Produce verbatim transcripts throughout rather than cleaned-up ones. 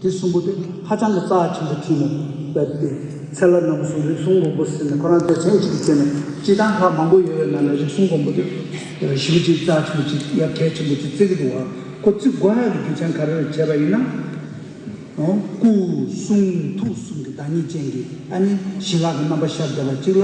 དེ་གསུམ་པོ་དེ་ཧ་ཅང་གི་རྩ་ཆེན་པོ་ཁྲིད་ནས་བསྡད་དེ། ཚེ་བླ་རྣམ་གསུམ་རིགས་གསུམ་མགོན་པོ་ཟེར་ནས་ཁོ་རང་དེ་མཚན་གཅིག་གིས་བྱས་ནས་སྤྱིར་བཏང་ལྷ་མང་པོ་ཡོད་པའི་ནང་ནས་རིགས་གསུམ་མགོན་པོ་དེ་ཞེ་པོ་ཅིག་རྩ་ཆེན་པོ་ཅིག་ཡ་གལ་ཆེན་པོ་ཅིག་བརྩི་གི་འདུག་བ། ཁོ་བརྩི་དགོས་ཡག་གི་རྒྱུ་མཚན་ག་རེ་རེད་བྱས་པ་ཡིན་ན། སྐུ་གསུང་ཐུགས་གསུམ་གྱི་བདག་ཉིད་ཅན་གྱི་ཨ་ནི་ཞི་ལྷག་གི་རྣམ་པ་ཤར་བསྡད་པ་གཅིག་ལ་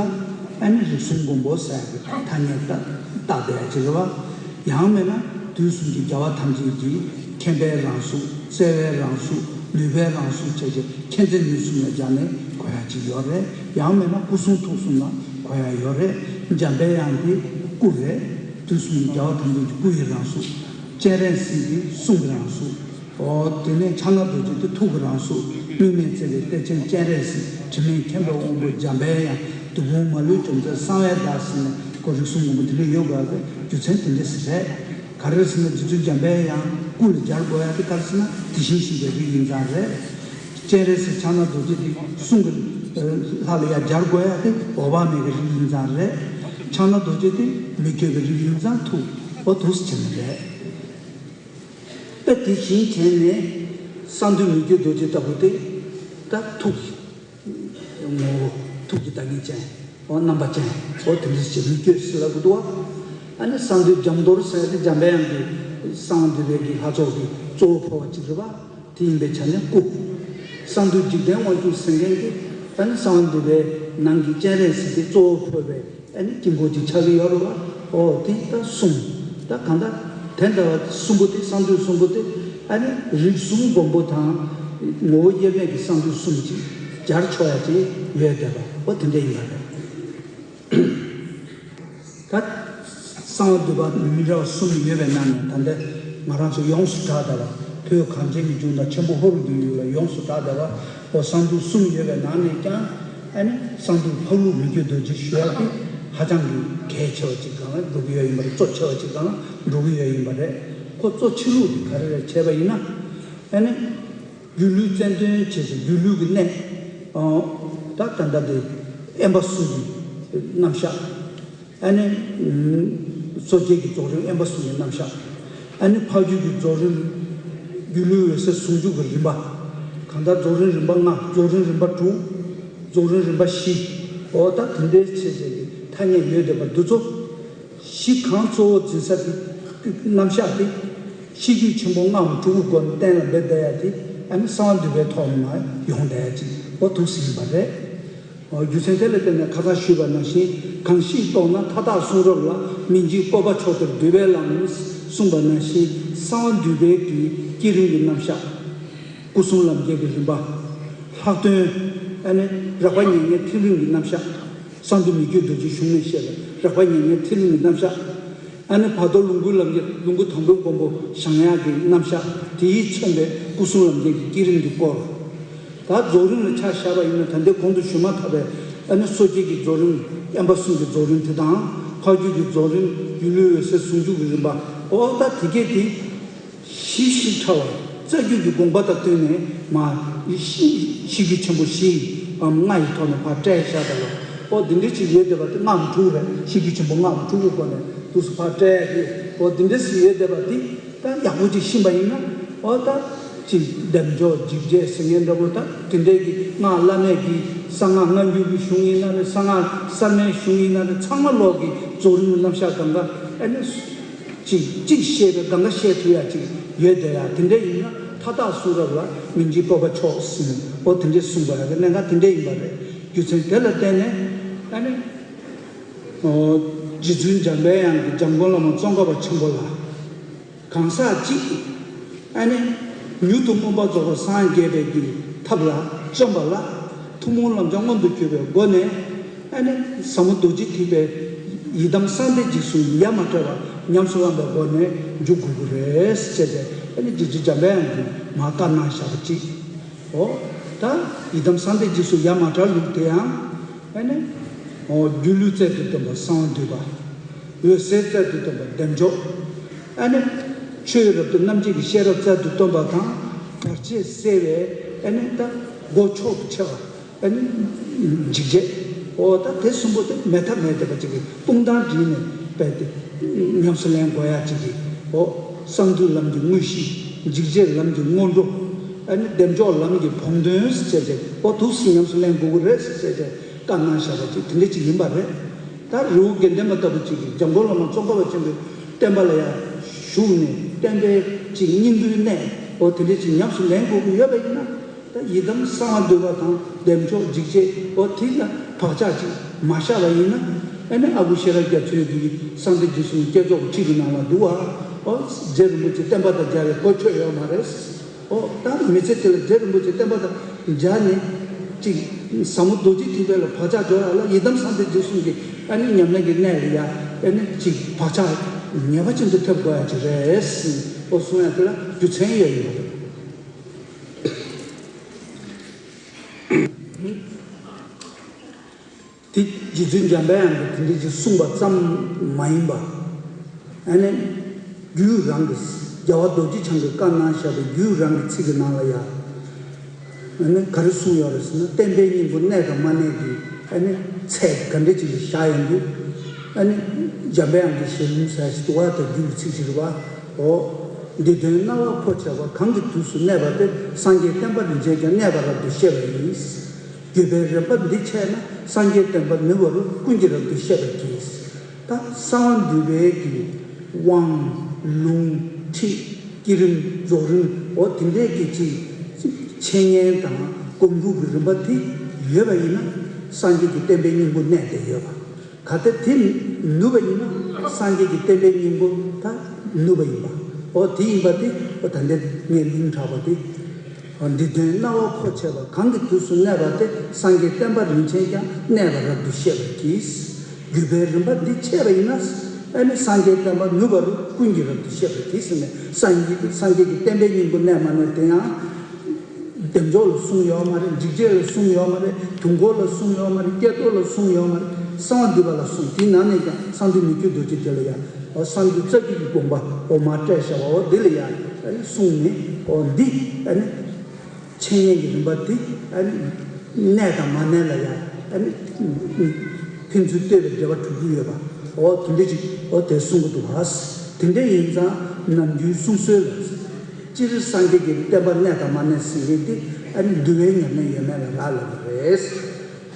ཨ་ནི་རིགས་གསུམ་མགོན་པོ་ཟེར་ཡག་གི་ཐ་སྙད་བཏགས་བསྡད་ཡག་ཅིག་རེད་བ། ཡང་མིན་ན་དུས་གསུམ་གྱི་རྒྱལ་བ་ཐམས་ཅད་ཀྱི་མཁྱེན་པའི་རང་གཟུགས། བརྩེ་བའི་རང་གཟུགས། ནུས་པའི་རང་གཟུགས་བྱས་རྗེས་མཁྱེན་བརྩེ་ནུས་གསུམ་ལ་སྦྱར་ནས་གོ་ཡག་ཅིག་ཡོད་རེད། ཡང་མིན་ན་སྐུ་གསུང་ཐུགས་གསུམ་ལ་གོ་ཡག་ཡོད་རེད། འཇམ་པའི་དབྱངས་དེ་སྐུ་རེད། དུས་གསུམ་གྱི་རྒྱལ་བ་ཐམས་ཅད་ཀྱི་སྐུ་ཡི་རང་གཟུགས། སྤྱན་རས་གཟིགས་དེ་གསུང་གི་རང་གཟུགས། འོ་དེ་ནས་ཕྱག་ན་རྡོ་རྗེ་དེ་ཐུགས་ཀྱི་རང་གཟུགས། དམིགས་མེད་བརྩེ་བའི་གཏེར་ཆེན་སྤྱན་རས་གཟིགས། དྲི་མེད་མཁྱེན་པའི་དབང་པོ་འཇམ་པའི་དབྱངས། བདུད་དཔུང་མ་ལུས་འཇོམས་མཛད་གསང་བའི་བདག་ཟེར་ནས་ཁོ་རིགས་གསུམ་མགོན་པོ་དེ་འདྲ་ཡོད་དགོས་པའི་རྒྱུ་མཚན་དེ་འདྲ་ཞིག་རེད། ག་རེ་ཟེར་ན་རྗེ་བཙུན་འཇམ་པའི་དབྱངས་སྐུ་ལ་སྦྱར་དགོས་ཡག་དེ་ག་རེ་ཟེར་ན་དེ་བཞིན་གཤེགས་པའི་རིགས་ཡིན་ཙང་རེད། སྤྱན་རས་གཟིགས་ཕྱག་ན་རྡོ་རྗེ་དེ་གསུང་གི་ལྷ་ལ་ཡ་སྦྱར་དགོས་ཡག་དེ་འོད་དཔག་མེད་ཀྱི་རིགས་ཡིན་ཙང་རེད། ཕྱག་ན་རྡོ་རྗེ་དེ་མི་བསྐྱོད་པའི་རིགས་ཡིན་ཙང་ཐུགས་འོ་ཐུགས་སུ་ཆེ་ནི་རེད། ད་དེ་བཞིན་བྱས་ནས་གསང་འདུས་མི་བསྐྱོད་རྡོ་རྗེ་ལྟ་བུ་དེ་ད་ཐུགས་ཀྱི་ངོ་བོ་ཐུགས་ཀྱི་བདག་ཉིད་ཅན། འོ་རྣམ་པ་ཅན། འོ་དེ་འདྲ་ཞིག་མི་བསྐྱོད་ཟེར་ལབ་དགོས་འདུག་བ། ཨ་ནི་གསང་འདུས་འཇམ་རྡོར་ཟེར་ཏེ་འཇམ་པའི་དབྱངས་ཀྱི་གསང་བ་འདུས་པའི་གི་ལྷ་ཚོགས་ཀྱི་གཙོ་བོ་འཁོར་བ་གཅིག་རེད་བ། དེ་ཡིན་པའི་ཆ་ནས་སྐུ། གསང་འདུས་འཇིག་རྟེན་དབང་ཕྱུག་ཟེར་མཁན་གྱི་ཨ་ནི་གསང་བ་འདུས་པའི་ནང་གི་སྤྱན་རས་གཟིགས་དེ་གཙོ་བོ་འཁོར་བའི་ཨ་ནི་དཀྱིལ་འཁོར་གྱི་ཆ་གི་ཡོད་རེད་བ། ཨོ་དེ་ད་གསུམ། ད་གང་ལྟར་དེ་འདྲ་བ་གསུམ་པོ་དེ་གསང་འདུས་གསུམ་པོ་དེ་ཨ་ནི་རིགས་གསུམ་མགོན་པོ་དང་ངོ་བོ་དབྱེར་མེད་ཀྱི་གསང་འདུས་གསུམ་གྱིས་སྦྱར་ཆོག་ཡ་ཅིག་ཡོད་བསྡད་པ་ཨོ་དེ་འདྲ་ཡིན་པ་རེད། ད་གསང་བ་འདུས་པ་མི་འདྲ་བ་གསུམ་ཡོད་པའི་ནང་ནས་ད་ལྟ་ང་རང་ཚོ་ཡོངས་སུ་གྲགས་བསྡད་པ་བོད་གངས་ཅན་གྱི་ལྗོངས་དང་ཆེན་པོ་ཧོར་གྱི་ཡུལ་ལ་ཡོངས་སུ་གྲགས་བསྡད་པ་ཨོ་གསང་འདུས་གསུམ་ཡོད་པའི་ནང་ནས་ཀྱང་ཨ་ནི་གསང་འདུས་འཕགས་ལུགས་མི་བསྐྱོད་རྡོ་རྗེ་ཞུ་ཡག་དེ་ཧ་ཅང་གི་གལ་ཆེ་བ་ཅིག་སྒང་ལ་འགྲོ་གི་ཡོད་ཡིན་པ་རེད། གཙོ་ཆེ་བ་ཅིག་སྒང་ལ་འགྲོ་གི་ཡོད་ཡིན་པ་རེད། ཁོ་གཙོ་ཆེ་ལུགས་དེ་ག་རེ་རེད་བྱས་པ་ཡིན་ན་ཨ་ནི། སྒྱུ་ལུས་རྩལ་འདོན་བྱས་ཏེ་སྒྱུ་ལུས་ཀྱི་གནས། ཨོ། ད་ད་ལྟ་དེ་དབེན་པ་གསུམ་གྱི་རྣམ་གཞག་ཨ་ནི། སོ་སྐྱེ་གི་རྫོགས་རིམ་དབེན་པ་གསུམ་གྱི་རྣམ་གཞག་ཨ་ནི་ཕ་རྒྱུད་ཀྱི་རྫོགས་རིམ། སྒྱུ་ལུས་འོད་གསལ་ཟུང་འཇུག་གི་རིམ་པ། གང་ལྟར་རྫོགས་རིམ་རིམ་པ་ལྔ། རྫོགས་རིམ་རིམ་པ་དྲུག་རྫོགས་རིམ་རིམ་པ་བཞི། ཨོ་ད་དེ་འདྲའི་བྱས་བྱས་ཀྱི་ཐ་སྙད་ཡོད་བསྡད་པ་འདི་ཚོ། གཞི་གང་གཙོ་བོ་འཛིན་ས་དེ། རྣམ་གཞག་དེ། ཤེས་རྒྱུད་ཆེན་པོ་ལྔའམ་དྲུག་གི་སྒོ་ནས་གཏན་ལ་འབེབས་བསྡད་ཡ་དེ་ཨ་ནི་གསང་བ་འདུས་པའི་ཐོག་ནས་མར་ཡོང་བསྡད་ཡ་ཅིག་ཨོ་ཐུགས་སུ་ཡིན་པ་རེད། ཨོ་རྒྱུ་མཚན་དེ་ལ་བརྟེན་ནས་ཁ་སང་ཞུས་པ་ནང་བཞིན་གང་ཞིག་རྟོགས་ན་མཐའ་དག་གསུང་རབ་ལ། མི་འཇིགས་སྤོབས་པ་མཆོག་ལྟར་འདུས་པའི་ལམ། གསུངས་པ་ནང་བཞིན་གསང་བ་འདུས་པའི་གི་བསྐྱེད་རིམ་གྱི་རྣམ་གཞག་སྐུ་གསུམ་ལམ་འཁྱེར་གྱི་རིམ་པ། ལྷག་དོན། ཨ་ནི་རགས་པ་མྱ་ངན་ཐིག་ལེ་གི་རྣམ་གཞག་གསང་འདུས་མི་བསྐྱོད་རྡོ་རྗེ་གཞུང་ནས་བཤད་པའི་རགས་པ་མྱ་ངན་ཐིག་ལེ་གི་རྣམ་གཞག་ཨ་ནི་བར་དོ་ལོངས་སྐུའི་ལམ་གྱི་ལོངས་སྐུ་དང་པོའི་མགོན་པོ་བཞེངས་ཡག་གི་རྣམ་གཞག་དེས་མཚོན་པའི་སྐུ་གསུམ་ལམ་འཁྱེར་གྱི་བསྐྱེད་རིམ་གྱི་སྐོར། ད་རྫོགས་རིམ་ལ་ཆ་བཞག་པ་ཡིན་ན་ད་ལྟའི་གོང་དུ་ཞུས་མ་ཐག་པའི་ཨ་ནི་སོ་སྐྱེ་གི་རྫོགས་རིམ། དབེན་པ་གསུམ་གྱི་རྫོགས་རིམ་དེ་དང་། ཕ་རྒྱུད་ཀྱི་རྫོགས་རིམ། སྒྱུ་ལུས་འོད་གསལ་ཟུང་འཇུག་གི་རིམ་པ། ཨོ་ད་དེ་གས་དེ། ཞི་ཞིང་ཕྲ་བ། རྩ་རྒྱུད་ཀྱི་དགོངས་པ་དང་བསྟུན་ནས་མ། ཤེས་རྒྱུད་ཆེན་པོ་བཞིའམ་ལྔ་ཡི་ཐོག་ནས་ཕར་བཀྲལ་བཞག་པ་ལ། ཨོ་འདི་འདྲ་ཅིག་ཡོད་བསྡད་པ་དེ་ལྔའམ་དྲུག་རེད། ཤེས་རྒྱུད་ཆེན་པོ་ལྔའམ་དྲུག་གི་སྒོ་ནས་འདུག་སེ་ཕར་བཀྲལ་ཡ་དེ། ཨོ་འདི་འདྲ་ཞིག་ཡོད་བསྡད་པ་དེ་ད་ཡག་པོ་ཅིག་ཤེས་པ་ཡིན་ན། ཨོ་ད་ཅིག་བདེ་མཆོག་འཇིགས་བྱེད་ཟེར་མཁན་འདྲ་པོ། ད་དེ་འདྲའི་གི་སྔགས་བླ་མེད་ཀྱི་གསང་སྔགས་སྔ་འགྱུར་གྱི་གཞུང་ཡིན་ན་རེད། གསང་སྔགས་གསར་མའི་གཞུང་ཡིན་ན་རེད། ཚང་མ་ལོག་གི་རྫོགས་རིམ་གྱི་རྣམ་གཞག་གང་ག་ཨ་ནི། ཅིག་ཅིག་བཤད་པའི་སྒང་ག་བཤད་ཐུབ་ཡ་ཅིག་ཡོད་བསྡད་ཡ། དེ་འདྲ་ཡིན་ན་མཐའ་དག་གསུང་རབ་ལ་མི་འཇིགས་སྤོབས་པ་མཆོག་ཟེར་ནས་ཨོ་དེ་འདྲ་གསུངས་པ་ཡ་གི་གནད་འགག་དེ་འདྲ་ཡིན་པ་རེད། རྒྱུ་མཚན་དེ་ལ་བརྟེན་ནས་ཨ་ནི། ཨོ་རྗེ་བཙུན་འཇམ་པའི་དབྱངས་ཀྱིས་འཇམ་མགོན་བླ་མ་ཙོང་ཁ་པ་ཆེན་པོ་ལ་གང་ཟག་གཅིག་ཨ་ནི་མྱུར་དུ་མངོན་པར་རྫོགས་པར་སངས་རྒྱས་པའི་གི་ཐབས་ལ་བརྩོན་པ་ལ་ཐུན་མོང་ལམ་སྦྱོང་མངོན་དུ་གྱུར་པའི་སྒོ་ནས། ཨ་ནི་ཟབ་མོ་རྡོ་རྗེ་ཐེག་པའི་ཡི་དམ་གསང་བདེ་འཇིགས་གསུམ་ཡ་མ་བྲལ་བ་ཉམས་སུ་བླངས་པའི་སྒོ་ནས་འཇུག་དགོས་ཀྱི་རེད་ཟེར་བྱས་ཏེ། ཨ་ནི་རྗེ་བཙུན་འཇམ་པའི་དབྱངས་ཀྱིས་མར་བཀའ་གནང་བཞག་པ་གཅིག་ཨོ། ད་ཡི་དམ་གསང་བདེ་འཇིགས་གསུམ་ཡ་མ་བྲལ་ལུགས་དེ་ཡང་ཨ་ནི། ཨོ་སྒྱུ་ལུས་རྩལ་དུ་སྟོན་པ་གསང་བ་འདུས་པ། འོད་གསལ་རྩལ་དུ་སྟོན་པ་བདེ་མཆོག་ཨ་ནི། ཆོས་རབ་ཏུ་རྣམ་འབྱེད་ཀྱི་ཤེས་རབ་རྩལ་དུ་སྟོན་པ་དང་། བར་ཆད་སེལ་བའི་ཨ་ནི་ད་སྒོ་མཆོག་ཏུ་ཕྱེ་བ། ཨ་ནི་འཇིགས་བྱེད། ཨོ་ད་དེ་གསུམ་པོ་དེ་མེད་ཐབས་མེད་བསྡད་པ་ཅིག་གི་དཔུང་གདང་བསྒྲིགས་ནས་རྦད་དེ་ཉམས་སུ་ལེན་དགོས་ཡ་ཅིག་གི། ཨོ་གསང་འདུས་ལམ་གྱི་དངོས་གཞི། འཇིགས་བྱེད་ལམ་གྱི་སྔོན་འགྲོ། ཨ་ནི་བདེ་མཆོག་ལམ་གྱི་བོགས་འདོན་ཟེར་བྱས་བྱས་ཨོ་འདུག་སེ་ཉམས་སུ་ལེན་དགོས་ཀྱི་རེད་ཟེར་བྱས་བྱས་བཀའ་གནང་བཞག་པ་ཅིག་དེ་འདྲ་ཅིག་ཡིན་པ་རེད། ད་རི་བོ་དགེ་ལྡན་མ་ལྟ་བུ་ཅིག་གིས་འཇམ་མགོན་བླ་མ་ཙོང་ཁ་པ་ཆེན་པོའི་བསྟན་པ་ལ་ཡང་ཞུགས་ནས་བསྟན་པའི་ཅིག་སྙིང་པོའི་གནད་ཨོ་དེ་འདྲ་ཅིག་ཉམས་སུ་ལེན་དགོས་ཀྱི་ཡོད་པ་ཡིན་ན། ད་ཡི་དམ་གསང་བ་འདུས་པ་དང་བདེ་མཆོག་འཇིགས་བྱེད་ཨོ་དེ་ལ་བག་ཆགས་ཅིག་མ་བཞག་པ་ཡིན་ན། ཨ་ནི་ཨ་ཁུ་ཤེས་རབ་རྒྱ་མཚོའི་གི་གསང་བདེ་འཇིགས་གསུམ་བསྐྱེད་རྫོགས་ཁྲིད་ཀྱི་ནང་ལ་འདུག་བ། ཨོ་རྗེ་རིན་པོ་ཆེ་བསྟན་པ་དང་སྦྱར་བའི་གོ་ཆོད་ཡོད་མ་རེད། ཨོ་ད་མི་ཚེ་དེ་ལ་རྗེ་རིན་པོ་ཆེ་བསྟན་པ་དང་སྦྱར་ནས་ཅིག་ཟབ་མོ་རྡོ་རྗེ་ཐེག་པ་ལ་བག་ཆགས་འཇོག་ཡ་ལ་ཡི་དམ་གསང་བདེ་འཇིགས་གསུམ་གྱི་ཨ་ནི་ཉམས་ལེན་གྱི་གནད་ལ་ཡ་ཨ་ནི་ཅིག་བག་ཆགས་ངེས་པ་ཅན་དུ་ཐེབས་དགོས་ཡ་ཅིག་རེད། ཨོ་གསུང་ཡ་དེ་ལ་རྒྱུ་མཚན་ཡོད་ཡིན་པ་རེད། དེ་རྗེ་བཙུན་འཇམ་པའི་དབྱངས་ཀྱིས་དེ་འདྲ་ཅིག་གསུངས་པ་ཙམ་མ་ཡིན་པ། ཨ་ནི། རྒྱུད་རང་གི་རྒྱལ་བ་རྡོ་རྗེ་འཆང་གིས་བཀའ་གནང་བཞག་པའི་རྒྱུད་རང་གི་ཚིག་གི་ནང་ལ་ཡ། ཨ་ནི་ག་རེ་གསུངས་ཡོད་རེད་ཟེར་ན་བསྟན་པའི་སྙིང་པོ་གནས་དང་མ་གནས་ཀྱི་ཨ་ནི་ཚད་ག་འདྲ་ཅིག་བཞག་ཡོང་དུས། ཨ་ནི་འཇམ་པའི་དབྱངས་ཀྱི་ཞལ་ལུང་ཟེར་ཞིག་འདུག་བ། ད་རྒྱུད་ཀྱི་ཚིག་ཞིག་རེད་བ། འོ། འདི་དོན་སྣང་བ་འཕོ་བྱེད་པ་གང་གི་དུས་སུ་གནས་པ་དེ་སངས་རྒྱས་བསྟན་པ་རིན་ཆེན་ཀྱང་གནས་པ་རབ་ཏུ་ཤེས་པ་ཡིན། བརྒྱུད་པའི་རིམ་པ་འདི་ཆད་ན་སངས་རྒྱས་བསྟན་པ་ནུབ་པ་རུ་ཀུན་གྱིས་རབ་ཏུ་ཤེས་པར་གྱིས། ད་གསང་བ་འདུས་པའི་གི་དབང་། ལུང་། ཁྲིད། བསྐྱེད་རིམ། རྫོགས་རིམ། འོ་དེ་འདྲའི་གི་ཅིག་འཆད་ཉན་དང་སྒོམ་སྒྲུབ་ཀྱི་རིམ་པ་དེ་ཡོད་པ་ཡིན་ན་སངས་རྒྱས་ཀྱི་བསྟན་པའི་སྙིང་པོ་གནས་བསྡད་ཡོད་པ། གལ་ཏེ་དེ་ནུབ་པ་ཡིན་ན་སངས་རྒྱས་ཀྱི་བསྟན་པའི་སྙིང་པོ་ད་ནུབ་པ་ཡིན་པ། འོ་དེ་ཡིན་པ་དེ་འོ་ད་ལྟའི་ངས་ལུང་དྲངས་པ་དེ། འདི་དོན་སྣང་བ་འཕོ་བྱེད་པ་གང་གི་དུས་སུ་གནས་པ་དེ་སངས་རྒྱས་བསྟན་པ་རིན་ཆེན་ཀྱང་གནས་པ་རབ་ཏུ་ཤེས་པར་གྱིས། བརྒྱུད་པའི་རིམ་པ་འདི་ཆད་པ་ཡིན་ན། ཨ་ནི་སངས་རྒྱས་བསྟན་པ་ནུབ་པ་རུ་ཀུན་གྱིས་རབ་ཏུ་ཤེས་པར་གྱིས་ཟེར་ནས་སངས་རྒྱས་སངས་རྒྱས་ཀྱི་བསྟན་པའི་སྙིང་པོ་གནས་མ་གནས་དེ་ཡང་། བདེ་མཆོག་ལ་གསུངས་ཡོད་མ་རེད། འཇིགས་བྱེད་ལ་གསུངས་ཡོད་མ་རེད། དུས་འཁོར་ལ་གསུངས་ཡོད་མ་རེད། བསྐྱེད་རྫོགས་ལ་གསུངས་ཡོད་མ་རེད། གསང་བ་འདུས་པ་ལ་གསུངས། དེའི་ནང་ནས་ཀྱང་གསང་འདུས་མི་བསྐྱོད་རྡོ་རྗེ་དེ་ལ་ཡང་། འོ་གསང་འདུས་རྩ་བརྒྱུད་ཀྱི་དགོངས་པ་འོ་མར་བཀྲལ་བཞག་པ་འོ་འདི་ལ་ཡང་ཨ་ནི་གསུངས་ནས་འོ་འདི་ཨ་ནི་འཆད་ཉན་གྱི་རིམ་པ་འདི་ཨ་ནི་གནས་དང་མ་གནས་ལ་ཡང་ཨ་ནི་ཕན་ཚུན་ལྟོས་པའི་འབྲེལ་བ་གྲུབ་ཀྱི་ཡོད་པ་འོ་དེ་འདྲ་ཅིག་འོ་དེ་གསུང་གི་འདུག་བ། དེ་འདྲ་ཡིན་ཙང་ནམ་རྒྱུན་གསུང་སྲོལ་ལ། སྤྱིར་སངས་རྒྱས་ཀྱི་བསྟན་པ་གནས་དང་མ་གནས་ཟེར་མཁན་དེ་ཨ་ནི་འདུལ་བའི་ཉམས་ལེན་ཡོད་མེད་ལ་རག་ལས་པ་རེད།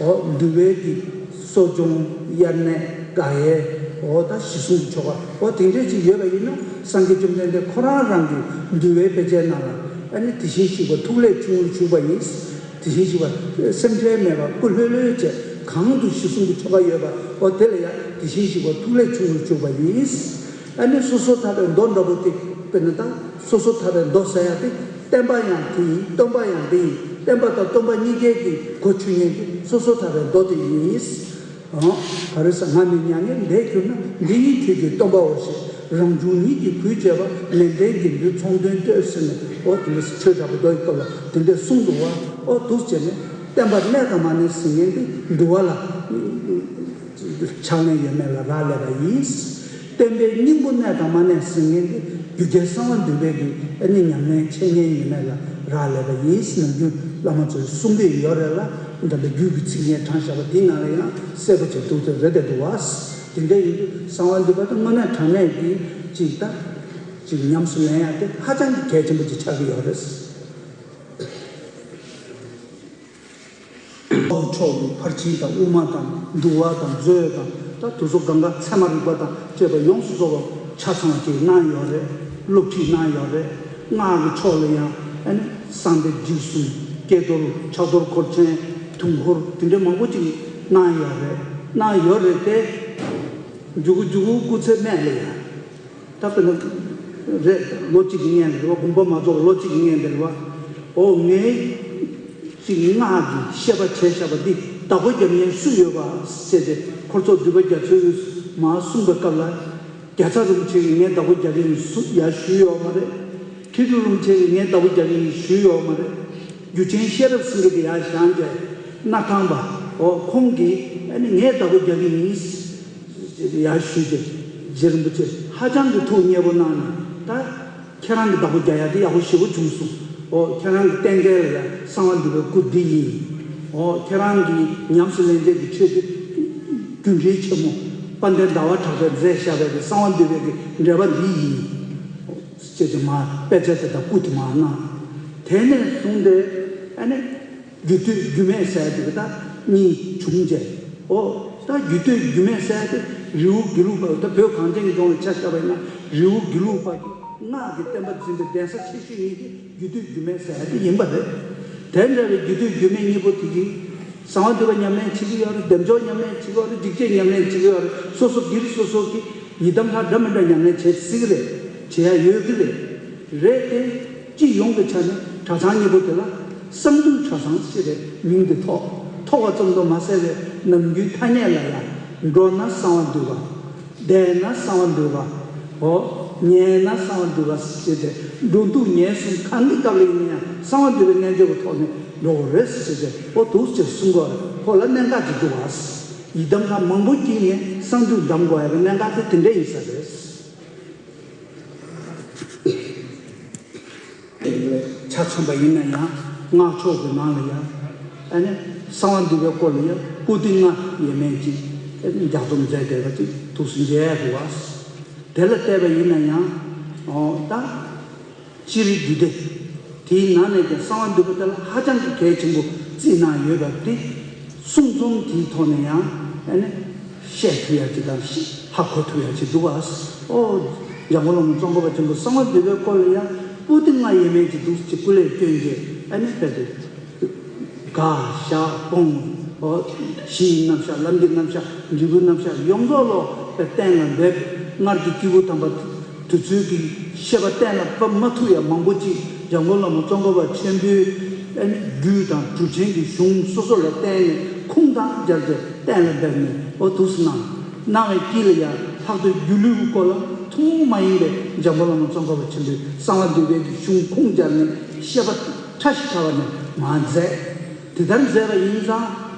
འོ་འདུལ་བའི་གི་གསོ་སྦྱོང་། དབྱར་གནས། དགག་དབྱེ། འོ་ད་གཞི་གསུམ་གྱི་ཆོ་ག་འོ་དེ་འདྲས་ཅིག་ཡོད་པ་ཡིན་ན་སངས་རྒྱས་བཅོམ་ལྡན་འདས་ཁོ་རང་རང་གི་འདུལ་བའི་དཔེ་ཆའི་ནང་ལ་ཨ་ནི་དེ་བཞིན་གཤེགས་པ་ཐུགས་ལས་ཆུང་ངུར་ཞུགས་པ་ཡིན། དེ་བཞིན་གཤེགས་པ་སེམས་ཁྲལ་མེད་པར་སྐུ་ལྷོད་ལྷོད་བྱས་གང་དུ་གཞི་གསུམ་གྱི་ཆོ་ག་ཡོད་པ་འོ་དེ་ལ་ཡང་དེ་བཞིན་གཤེགས་པ་ཐུགས་ལས་ཆུང་ངུར་ཞུགས་པ་ཡིན། ཨ་ནི་སོ་སོར་ཐར་པའི་མདོ་འདྲ་པོ་དེ་དཔེར་ན་ད་སོ་སོར་ཐར་པའི་མདོ་ཟེར་ཡ་དེ་བསྟན་པ་ཡང་དེ་ཡིན། སྟོན་པ་ཡང་དེ་ཡིན། བསྟན་པ་དང་སྟོན་པ་གཉིས་ཀའི་གི་གོ་ཆོད་མཁན་དེ་སོ་སོར་ཐར་པའི་མདོ་དེ་ཡིན། ཨང་། ག་རེ་ཟེར། ང་ནི་མྱ་ངན་འདས་གྱུར་ན། འདི་ཉིད་ཁྱོད་ཀྱི་སྟོན་པའོ་ཞེས། རང་བྱུང་ཉིད་ཀྱིས་གུས་བྱས་པ། ནན་ཏན་དགེ་འདུན་ཚོགས་འདུན་བསྟོད་ཟེར་ནས་འོ་དེ་འདྲ་ཆོས་དྲག་པོ་མདོ་ཡི་སྐབས་ལ་དེ་འདྲ་གསུངས་འདུག་བ། འོ་འདུག་བྱས་ནས་བསྟན་པ་གནས་དང་མ་གནས་ཟེར་མཁན་དེ་འདུལ་བ་ལ་ཕྱག་ལེན་ཡོད་མེད་ལ་རག་ལས་པ་ཡིན། བསྟན་པའི་སྙིང་པོ་གནས་དང་མ་གནས་ཟེར་མཁན་དེ་རྒྱུ་རྐྱེན་གསང་བ་འདུས་པའི་གི་ཨ་ནི་ཉམས་ལེན་འཆད་ཉན་ཡོད་མེད་ལ་རག་ལས་པ་ཡིན་ཟེར་ནམ་རྒྱུན་བླ་མ་ཚོས་གསུང་གི་ཡོད་རེད་ལ། ད་ལྟ་རྒྱུད་ཀྱི་ཚིག་ངས་དྲངས་བཞག་པ་དེའི་ནང་ལ་ཡང་གསལ་པོ་བྱས་འདུག་ཚེ་རེད་དེ་འདུག་བ། དེ་འདྲ་ཡིན་དུས་གསང་བ་འདུས་པ་དེ་དངོས་གནས་དྲང་གནས་ཀྱི་ཅིག་ད་ཅིག་ཉམས་སུ་ལེན་ཡ་དེ་ཧ་ཅང་གི་གལ་ཆེན་པོ་ཅིག་ཆགས་ཀྱི་ཡོད་རེད། ཕྱོགས་ཀྱི་ཕར་ཕྱིན་དང་དབུ་མ་དང་འདུལ་བ་དང་མཛོད་དང་ད་དེ་ཚོ་གང་ག་ཚད་མ་རིག་པ་དང་བཅས་པ་ཡོངས་སུ་རྫོགས་པ་ཆ་ཚང་བ་ཅིག་གནང་ཡོད་རེད། སློབ་ཁྲིད་གནང་ཡོད་རེད། སྔགས་ཀྱི་ཕྱོགས་ལ་ཡང་ཨ་ནི་གསང་བདེ་འཇིགས་གསུམ། ཀྱེ་རྡོར། ཕྱག་རྡོར་འཁོར་ཆེན། དུས་འཁོར་དེ་འདྲ་མང་པོ་ཅིག་གནང་ཡོད་རེད། གནང་ཡོད་རེད་དེ། མཇུག་གུ་མཇུག་གུ་སྐུ་ཚེ་སྨད་ལ་ཡང་ད་དཔེར་ན་རེད། ལོ་གཅིག་གི་སྔོན་ལ་རེད་བ། དགོངས་པ་མ་རྫོགས་པ་ལོ་གཅིག་གི་སྔོན་ལ་རེད་བ། འོ་ངས་ཅིག་སྔགས་ཀྱི་བཤད་པ་བྱས་བཞག་པ་འདི་བདག་པོ་རྒྱག་མཁན་སུ་ཡོད་པ་ཟེར་ཏེ་འཁོར་ཚོགས་འདུས་པ་རྒྱ་མཚོས་མར་གསུངས་པའི་སྐབས་ལ། རྒྱལ་ཚབ་རིན་པོ་ཆེ་གིས་ངས་བདག་པོ་རྒྱག་གི་ཡིན་ཟེར་ཡར་ཞུས་ཡོད་མ་རེད། ཁྲི་སྤྲུལ་རིན་པོ་ཆེ་གིས་ངས་བདག་པོ་རྒྱག་གི་ཡིན་ཞུས་ཡོད་མ་རེད། རྒྱུ་ཆེན་ཤེས་རབ་སེང་གེ་དེ་ཡར་བཞེངས་ཏེ་སྣར་ཐང་པ་འོ་ཁོང་གིས་ཨ་ནི་ངས་བདག་པོ་རྒྱག་གི་ཡིན་ཡར་ཞུས་ཏེ། རྗེ་རིན་པོ་ཆེ་ཧ་ཅང་གི་ཐུགས་མཉེས་པོ་གནང་ནས་ད་ཁྱེད་རང་གི་བདག་པོ་རྒྱག་ཡ་དེ་ཡག་པོ་ཞེ་པོ་བྱུང་སོང་། འོ་ཁྱེད་རང་གི་རྟེན་འབྲེལ་ལ་ཡ་གསང་བ་འདུས་པའི་སྐུ་འདི་ཡིན། འོ་ཁྱེད་རང་གི་ཉམས་སུ་ལེན་བྱེད་ཀྱི་ཆོས་དེ་རྒྱུ་འབྲས་ཆེན་མོ་དཔལ་ལྡན་ཟླ་བ་གྲགས་པས་མཛད་བཞག་པའི་གསང་བ་འདུས་པའི་གི་འགྲེལ་པ་འདི་ཡིན། ཅེས་ཀྱི་མ་དཔེ་ཆ་དེ་དང་སྐུ་དེ་མ་གནང་། དེ་ནས་བཟུང་སྟེ་ཨ་ནི་རྒྱུད་སྟོད་རྒྱུད་སྨད་ཟེར་དེ་ག་ད་གཉིས་བྱུང་རྗེས། ཨོ་ད་རྒྱུད་སྟོད་རྒྱུད་སྨད་ཟེར་དེ་རི་བོ་དགེ་ལུགས་པ་ད་བོད་གངས་ཅན་གྱི་ལྗོངས་ལ་ཆ་བཞག་པ་ཡིན་ན་རི་བོ་དགེ་ལུགས་པ་གི་སྔགས་ཀྱི་བསྟན་པ་འཛིན་པའི་གདན་ས་ཆེ་ཤོས་གཉིས་དེ་རྒྱུད་སྟོད་རྒྱུད་སྨད་ཟེར་དེ་ཡིན་པ་རེད། དེ་འདྲ་བའི་རྒྱུད་སྟོད་རྒྱུད་སྨད་གཉིས་པོ་དེ་གིས་གསང་བ་འདུས་པ་ཉམས་ལེན་བྱེད་ཀྱི་ཡོད་རེད། བདེ་མཆོག་ཉམས་ལེན་བྱེད་ཀྱི་ཡོད་རེད། འཇིགས་བྱེད་ཉམས་ལེན་བྱེད་ཀྱི་ཡོད་རེད། སོ་སོ་སྒེར་སོ་སོ་གིས་ཡི་དམ་ལྷ་འདྲ་མི་འདྲ་ཉམས་ལེན་བྱེད་སྲིད་ཀྱི་རེད། བྱེད་ཡ་ཡོད་ཀྱི་རེད། རེད་དེ། སྤྱི་ཡོངས་ཀྱི་ཆ་ནས་གྲྭ་ཚང་གཉིས་པོ་དེ་ལ་གསང་འདུས་གྲྭ་ཚང་ཞེས་པའི་མིང་དེ་ཐོགས། ཐོགས་པ་ཙམ་དུ་མ་ཟད་པའི་ནམ་རྒྱུན་ཐ་སྙད་ལ་ཡང་འགྲོ་ན་གསང་བ་འདུས་པ། བསྡད་ན་གསང་བ་འདུས་པ། འོ། ཉལ་ན་གསང་བ་འདུས་པ་ཞེས་ཏེ་འགྲོ་འདུག་ཉལ་གསུམ་གང་གི་སྐབས་ལ་ཡིན་ན་ཡང་གསང་བ་འདུས་པའི་རྣལ་འབྱོར་གྱི་ཐོག་ནས་འགྲོ་དགོས་རེད་ཟེར་ཏེ་འོ་འདུག་ཅེས་གསུང་གི་ཡོད་རེད། ཁོ་ལ་གནད་འགག་ཅིག་འདུག་བ། ཡི་དམ་ལྷ་མང་པོ་དཀྱིལ་ནས་གསང་འདུས་གདམ་དགོས་ཡ་གི་གནད་འགག་དེ་དེ་འདྲ་ཡིན་ས་རེད། ཆ་མཚོན་པ་ཡིན་ན་ཡང་སྔགས་ཕྱོགས་ཀྱི་ནང་ལ་ཡང་ཨ་ནི་གསང་བ་འདུས་པའི་སྐོར་ལ་ཡང་པོ་ཏི་ལྔ་ཡས་མས་ཅིག་ལྗགས་རྩོམ་མཛད་བསྡད་པ་ཅིག་ཐུགས་སུ་མཇལ་ཡ་འདུག་བ། དེ་ལ་བལྟས་པ་ཡིན་ན་ཡང་ཨོ་ད་སྤྱིར་རྒྱུད་སྡེ་དེའི་ནང་ནས་ཀྱང་གསང་བ་འདུས་པ་དེ་ལ་ཧ་ཅང་གི་གལ་ཆེན་པོ་བརྩིས་གནང་ཡོད་པ་དེ། གསུང་རྩོམ་དེའི་ཐོག་ནས་ཡང་ཨ་ནི་བཤད་ཐུབ་ཡ་ཅིག་དང་ཧ་གོ་ཐུབ་ཡ་ཅིག་འདུག་བ། ཨོ། འཇམ་མགོན་བླ་མ་ཙོང་ཁ་པ་ཆེན་པོ་གསང་བ་འདུས་པའི་སྐོར་ལ་ཡང་པོ་ཏི་ལྔ་ཡས་མས་ཅིག་འདུག་ཅིག་སྐུ་ལས་བསྐྱོན་རྗེས་ཨ་ནི་དཔེ་དེ། དགའ་ཞག་སྤོང་། ཨོ། གཞི་ཡི་རྣམ་གཞག་ལམ་གྱི་རྣམ་གཞག་འབྲས་བུའི་རྣམ་གཞག་ཡོངས་རྫོགས་ལོ་དཔེ་གཏན་ལ་འབེབས། སྔར་གྱི་སྐྱེས་བུ་དམ་པ་དེ་ཚོའི་གི་བཤད་པ་གཏན་ལ་ཕབ་མ་ཐུབ་ཡ་མང་པོ་ཅིག་འཇམ་མགོན་བླ་མ་ཙོང་ཁ་པ་ཆེན་པོའི་ཨ་ནི་རྒྱུད་དང་གྲུབ་ཆེན་གྱི་གཞུང་སོ་སོ་ལ་བརྟེན་ནས་ཁུངས་དང་སྦྱར་ཏེ་གཏན་ལ་འབེབས་ནས་འོ་འདུག་སེ་གནང་། གནང་བའི་དཀྱིལ་ལ་ཡང་ལྷག་ཏུ་སྒྱུ་ལུས་ཀྱི་སྐོར་ལ་ཐུན་མོང་མ་ཡིན་པའི་འཇམ་མགོན་བླ་མ་ཙོང་ཁ་པ་ཆེན་པོའི་གསང་བ་འདུས་པའི་གི་གཞུང་ཁུངས་སྦྱར་ནས་བཤད་པ་ཕྲ་ཞིང་ཕྲ་བ་ནས་མར་མཛད། དེ་ལྟར་མཛད་པ་ཡིན་ཙང་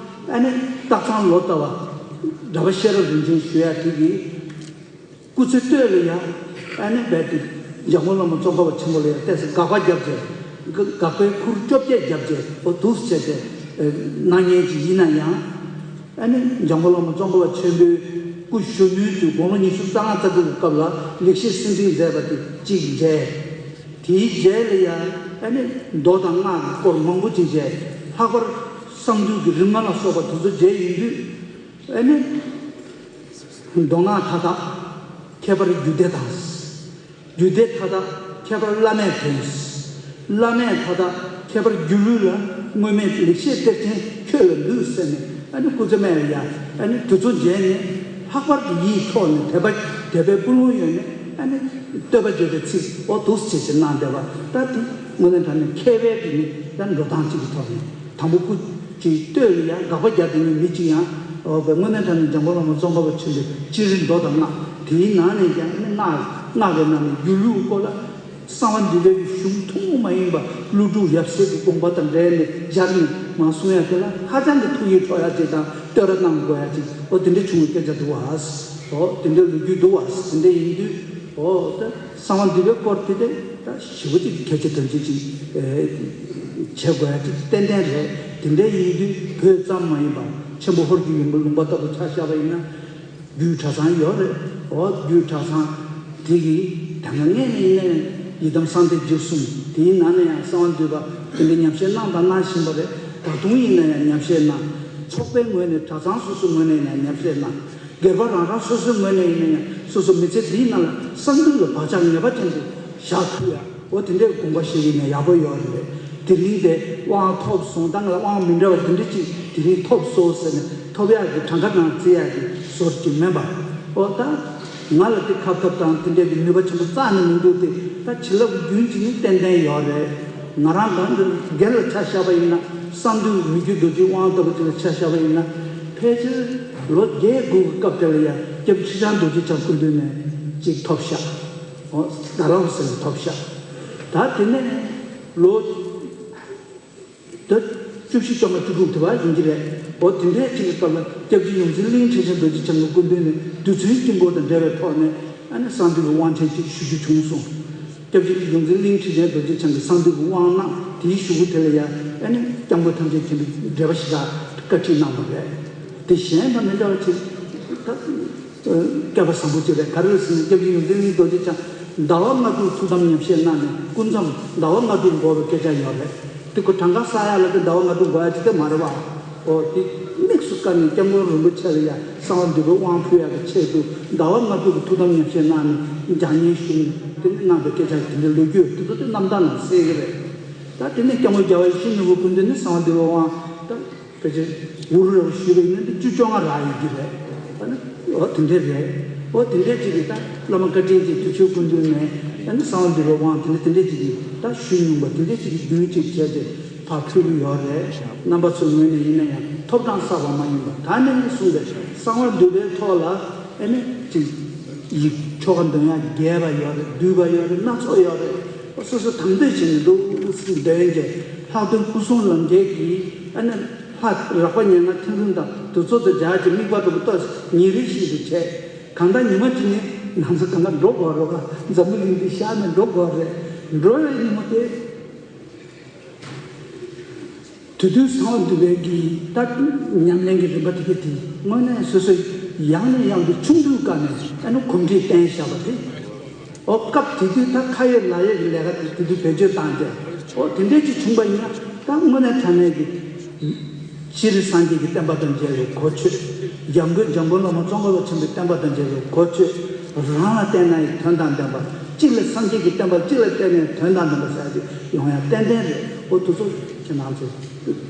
ཨ་ནི་སྟག་ཚང་ལོ་ཙཱ་བ་གྲྭ་པ་ཤེས་རབ་རིན་ཆེན་ཞུ་ཡ་དེ་གིས། སྐུ་ཚེ་སྟོད་ལ་ཡ་ཨ་ནི་རྦད་དེ་འཇམ་མགོན་བླ་མ་ཙོང་ཁ་པ་ཆེན་པོ་ལ་ཡ་ཏོག་ཙམ་དགག་པ་བརྒྱབ་རྗེས་དགག་པའི་ཁུར་བཅོ་བརྒྱད་བརྒྱབ་རྗེས་འོ་འདུག་སེ་བྱས་ཏེ་གནང་མཁན་ཅིག་ཡིན་ན་ཡང་། ཨ་ནི་འཇམ་མགོན་བླ་མ་ཙོང་ཁ་པ་ཆེན་པོའི་སྐུ་གཞོན་ནུའི་དུས་དགུང་ལོ་ཉི་ཤུ་རྩ་ལྔ་རྩ་དྲུག་གི་སྐབས་ལ་ལེགས་བཤད་གསེར་ཁྲིར་མཛད་པ་དེ་གཅིག་མཇལ། དེའི་རྗེས་ལ་ཡ་ཨ་ནི་མདོ་དང་སྔགས་ཀྱི་སྐོར་མང་པོ་ཅིག་མཇལ། ལྷག་པར་གསང་འདུས་ཀྱི་རིམ་ལྔ་ལ་སོགས་པ་དེ་ཚོ་མཇལ་ཡོང་དུས་ཨ་ནི། མདོ་སྔགས་མཐའ་དག་ཁྱད་པར་རྒྱུད་སྡེ་དང་། རྒྱུད་སྡེ་མཐའ་དག་ཁྱད་པར་བླ་མེད་དོན། བླ་མེད་མཐའ་དག་ཁྱད་པར་སྒྱུ་ལུས་ལ་དངོས་མེད་ལེགས་བཤད་གཏེར་ཆེན་ཁྱོད་ལ་འདུད་ཟེར་ནས་ཨ་ནི་སྐུ་ཚེ་སྨད་ལ་ཡ་ཨ་ནི་དུས་ཚོད་མཇལ་ནས་ལྷག་པར་གྱི་ཡིད་འཕྲོག་ནས་དད་པ་དད་པའི་སྤུ་ལོང་ཡོད་ནས་ཨ་ནི་བསྟོད་པ་བརྗོད་པའི་ཚིག་འོ་འདུག་སེ་བྱས་ཏེ་གནང་བསྡད་པ་ད་དེ་དངོས་གནས་དྲང་གནས་མཁས་པའི་གི་ནི་ད་འགྲོ་སྟངས་གཅིག་གི་ཐོག་ནས། དང་པོ་སྐུ་ཅིག་བསྟོད་ལ་ཡང་དགག་པ་རྒྱག་དེ་ནི་མི་གཅིག་ཡང་འོ་བའི་དངོས་གནས་དྲང་གནས་འཇམ་མགོན་བླ་མ་ཙོང་ཁ་པ་ཆེན་པོའི་སྤྱིར་མདོ་དང་སྔགས་དེའི་ནང་ནས་ཀྱང་ནི་སྔགས་སྔགས་ཀྱི་ནང་ནས་སྒྱུ་ལུས་སྐོར་ལ་གསང་བ་འདུས་པའི་གཞུང་ཐུན་མོང་མ་ཡིན་པ་ཀླུ་སྒྲུབ་ཡབ་སྲས་ཀྱི་དགོངས་པ་དང་འབྲེལ་ནས་སྦྱར་ནས་མར་གསུང་ཡ་དེ་ལ་ཧ་ཅང་གི་ཐུགས་ཡིད་འཕྲོག་ཡ་ཅིག་དང་བསྟོད་ར་གནང་དགོས་ཡ་ཅིག་འོ་དེ་འདྲ་བྱུང་བའི་སྐད་ཆ་འདུག་བ། འོ་དེ་འདྲ་ལོ་རྒྱུས་འདུག་བ། དེ་འདྲ་ཡིན་དུས་འོ་ད། གསང་བ་འདུས་པའི་སྐོར་དེ་དེ་ད་ཞེ་པོ་ཅིག་གལ་ཆེ་དོན་ཆེ་ཅིག་བྱེད་དགོས་ཡ་ཅིག་ཏན་ཏན་རེད། དེ་འདྲ་ཡིན་དུས་བོད་ཙམ་མ་ཡིན་པར་ཆེན་པོ་ཧོར་གྱི་ཡུམ་བུ་ལུང་པ་ལྟ་བུ་ཆ་བཞག་པ་ཡིན་ན་རྒྱུད་གྲྭ་ཚང་ཡོད་རེད། འོ་རྒྱུད་གྲྭ་ཚང་དེ་གི་ད་ང་ངས་ནི་ཡིན་ན་ཡང་ཡི་དམ་གསང་བདེ་འཇིགས་གསུམ་དེའི་ནང་ནས་ཡང་གསང་བ་འདུས་པ་དེ་འདྲ་ཉམས་བཞེས་གནང་དང་གནང་བཞིན་པ་རེད། ད་དུང་ཡིན་ན་ཡང་ཉམས་བཞེས་གནང་། ཚོགས་པའི་ངོས་ནས་གྲྭ་ཚང་སོ་སོའི་ངོས་ནས་ཡང་ཉམས་བཞེས་གནང་། སྒེར་པ་རང་རང་སོ་སོའི་ངོས་ནས་ཡིན་ན་ཡང་སོ་སོ་མི་ཚེ་འདིའི་ནང་ལ་གསང་འདུས་ལ་བག་ཆགས་ངེས་པ་ཅན་དུ་བཞག་ཐུབ་ཡ་འོ་དེ་འདྲའི་དགོངས་པ་བཞེས་ཡིན་ན་ཡག་པོ་ཡོད་རེད། དེ་རིང་དེ་དབང་ཐོབ་སོང་ད་ང་ལ་དབང་མི་འདྲ་བ་དེ་འདྲ་ཅིག་དེ་རིང་ཐོབ་སོང་ཟེར་ནས་ཐོབ་ཡག་གི་གྲངས་ཀ་ནང་བརྩི་ཡག་གི་ཟུར་གྱི་མིན་པ་འོ་ད་ང་ལ་དེ་ཁ་ཐབས་དང་དེ་འདྲའི་གི་ནུས་པ་ཆེན་པོ་རྩ་ནས་མི་འདུག་སྟེ་ད་བྱིན་རླབས་རྒྱུན་གཅིག་ནི་ཏན་ཏན་ཡོད་རེད། ང་རང་དང་འདི་སྒེར་ལ་ཆ་བཞག་པ་ཡིན་ན་གསང་འདུས་མི་བསྐྱོད་རྡོ་རྗེའི་དབང་ལྟ་བུ་ཅིག་ལ་ཆ་བཞག་པ་ཡིན་ན་ཕལ་ཆེར་ལོ་བརྒྱད་དགུ་གི་སྐབས་དེ་ལ་ཡང་སྐྱབས་རྗེ་ཁྲི་བྱང་རྡོ་རྗེ་འཆང་སྐུ་མདུན་ནས་ཅིག་ཐོབ་ཤག་འོ་ཟླ་རོགས་ཟེར་ནས་ཐོབ་ཤག་ད་དེ་ནས་ལོ་ད་བཅུ་བཞི་བཅོ་ལྔ་བཅུ་དྲུག་དེ་བ་ཡིན་གྱི་རེད། འོ་དེ་འདྲའི་ཅིག་གི་སྐབས་ལ་སྐྱབས་རྗེ་ཡོངས་འཛིན་གླིང་ཁྲི་ཆེན་རྡོ་རྗེ་འཆང་གི་སྐུ་མདུན་ནས་རྡུལ་ཚོན་དཀྱིལ་འཁོར་དང་འབྲེལ་བའི་ཐོག་ནས་ཨ་ནི་གསང་འདུས་ཀྱི་དབང་ཆེན་ཅིག་ཞུ་རྒྱུ་བྱུང་སོང་། སྐྱབས་རྗེ་ཡོངས་འཛིན་གླིང་ཁྲི་ཆེན་རྡོ་རྗེ་འཆང་གིས་གསང་འདུས་ཀྱི་དབང་གནང་དེའི་གཞུག་གུ་དེ་ལ་ཡང་ཨ་ནི་སྐྱབས་མགོན་ཐམས་ཅད་མཁྱེན་པའི་འགྲེལ་པ་ཞེ་དྲག་བཀའ་ཁྲིད་གནང་བ་རེད། དེ་གཞན་དང་མི་འདྲ་བ་ཅིག་ད་སྐལ་པ་བཟང་པོ་ཅིག་རེད། ག་རེ་རེད་ཟེར་ན་སྐྱབས་རྗེ་ཡོངས་འཛིན་གླིང་རྡོ་རྗེ་འཆང་ ཟླ་བ་ལྔ་དྲུག་ཐུགས་དམ་ཉམས་བཞེས་གནང་ནས་སྐུ་མཚམས་ཟླ་བ་ལྔ་དྲུག་འགོར་བའི་སྐད་ཆ་ཡོད་རེད། དེ་ཁོ་གྲངས་ཀ་བསགས་ཡ་ལ་དེ་ཟླ་བ་ལྔ་དྲུག་འགོར་ཡ་ཅིག་དེ་མ་རེད་བ། ཨོ་དེ་དམིགས་སུ་བཀར་ནས་སྐྱབས་མགོན་རིན་པོ་ཆེ་ལ་ཡ་གསང་བ་འདུས་པའི་དབང་ཕུལ་ཡ་གི་ཆེད་དུ་ཟླ་བ་ལྔ་དྲུག་གི་ཐུགས་དམ་ཉམས་བཞེས་གནང་ནས་འཇམ་མཉེན་བཞུགས་ནས་དེ་ནས་གནང་བའི་སྐད་ཆ་དེ་འདྲའི་ལོ་རྒྱུས་དེ་ཚོ་དེ་རྣམ་ཐར་ནང་གསལ་གི་རེད། ད་དེ་ནས་སྐྱབས་མགོན་རྒྱལ་བ་ཡིད་བཞིན་ནོར་བུའི་སྐུ་མདུན་ནས་གསང་བ་འདུས་པའི་དབང་ད། ཕལ་ཆེར་གུ་རུ་རབ་ཞུས་པའི་ཡིན་ན་འདི་བཅུ་བཅོ་ལྔ་རག་ཡོད་ཀྱི་རེད། ཨ་ནི་འོ་དེ་འདྲས་རེད། འོ་དེ་འདྲས་ཅིག་གིས་ད་བླ་མ་བཀའ་དྲིན་ཅན་དུས་ཆེན་སྐུ་མདུན་ནས་ཨ་ནི་གསང་བ་འདུས་པའི་དབང་དེ་འདྲས་དེ་འདྲས་ཅིག་གིས་ད་ཞུས་མྱོང་པ་དེ་འདྲས་ཅིག་གིས་རྒྱུན་གཅིག་བྱས་ཏེ་ཕར་ཕུལ་གྱི་ཡོད་རེད། རྣམ་པ་ཚོའི་ངོས་ནས་ཡིན་ན་ཡང་ཐོབ་གྲངས་བསགས་པ་མ་ཡིན་པ་ད་ནི་གསུངས་པའི་གསང་བ་འདུས་པའི་ཐོག་ལ་ཨ་ནི་ཅིག་ཡིག་ཆོ་ག་འདོན་ཡག་རྒྱས་པ་ཡོད་རེད། བསྡུས་པ་ཡོད་རེད། སྣ་ཚོགས་ཡོད་རེད། སོ་སོ་དམ་དོད་བྱས་ནས་འདུག་སེ་འདོན་རྒྱུ་ལྷག་དོན་སྐུ་གསུང་ལམ་རྒྱལ་གྱི་ཨ་ནི། ལྷ་རགས་པ་ཉེར་ལྔ་ཐིམ་རིམ་དང་དུས་ཚོད་དང་སྦྱར་གྱི་དམིགས་པ་ལྟ་བུ་ལྟོས་ཉིན་རེ་བཞིན་དུ་བྱས། གང་ལྟར་ཉི་མ་གཅིག་ནི་ང་ཚོ་གང་ག་འགྲོ་དགོས་རེད་པ། འཛམ་བུ་གླིང་འདི་ཤར་ནས་འགྲོ་དགོས་རེད། འགྲོ་བའི་ཉིན་མོ་དེ། དུས་དུས་གསང་བ་འདུས་པའི་གི་ད་ཉམས་ལེན་གྱི་རིམ་པ་དེ་ག་དེ་དངོས་གནས་སོ་སོའི་ཡང་ནས་ཡང་དུ་ཆུང་དུས་སྐབས་ནས་ཨ་ནི་གོམས་འདྲིས་བསྟེན་བཞག་པ་དེ། ཨོ་སྐབས་དེ་དུས་ད་ཁ་ཡོད་ལག་ཡོད་ཀྱི་ལས་ཀ་དེ་དེ་དུས་བེད་སྤྱོད་བཏང་སྟེ་ཨོ་དེ་འདྲས་ཅིག་བྱུང་པ་ཡིན་ན་ད་དངོས་གནས་དྲང་གནས་ཀྱི་སྤྱིར་སངས་རྒྱས་ཀྱི་བསྟན་པ་དང་མཇལ་བའི་གོ་ཆོད། འཇམ་མགོན་འཇམ་མགོན་བླ་མ་ཙོང་ཁ་པ་ཆེན་པོའི་བསྟན་པ་དང་མཇལ་བའི་གོ་ཆོད། རང་ལ་བརྟེན་ནའི་དོན་དང་ལྡན་པ། གཅིག་ལ་སངས་རྒྱས་ཀྱི་བསྟན་པ་གཅིག་ལ་བརྟེན་ནས་དོན་དང་ལྡན་པ་ཟེར་ཏེ་ཡོང་ཡ་ཏན་ཏན་རེད། ཨོ་དེ་ཚོ་ཁྱེད་རང་ཚོ་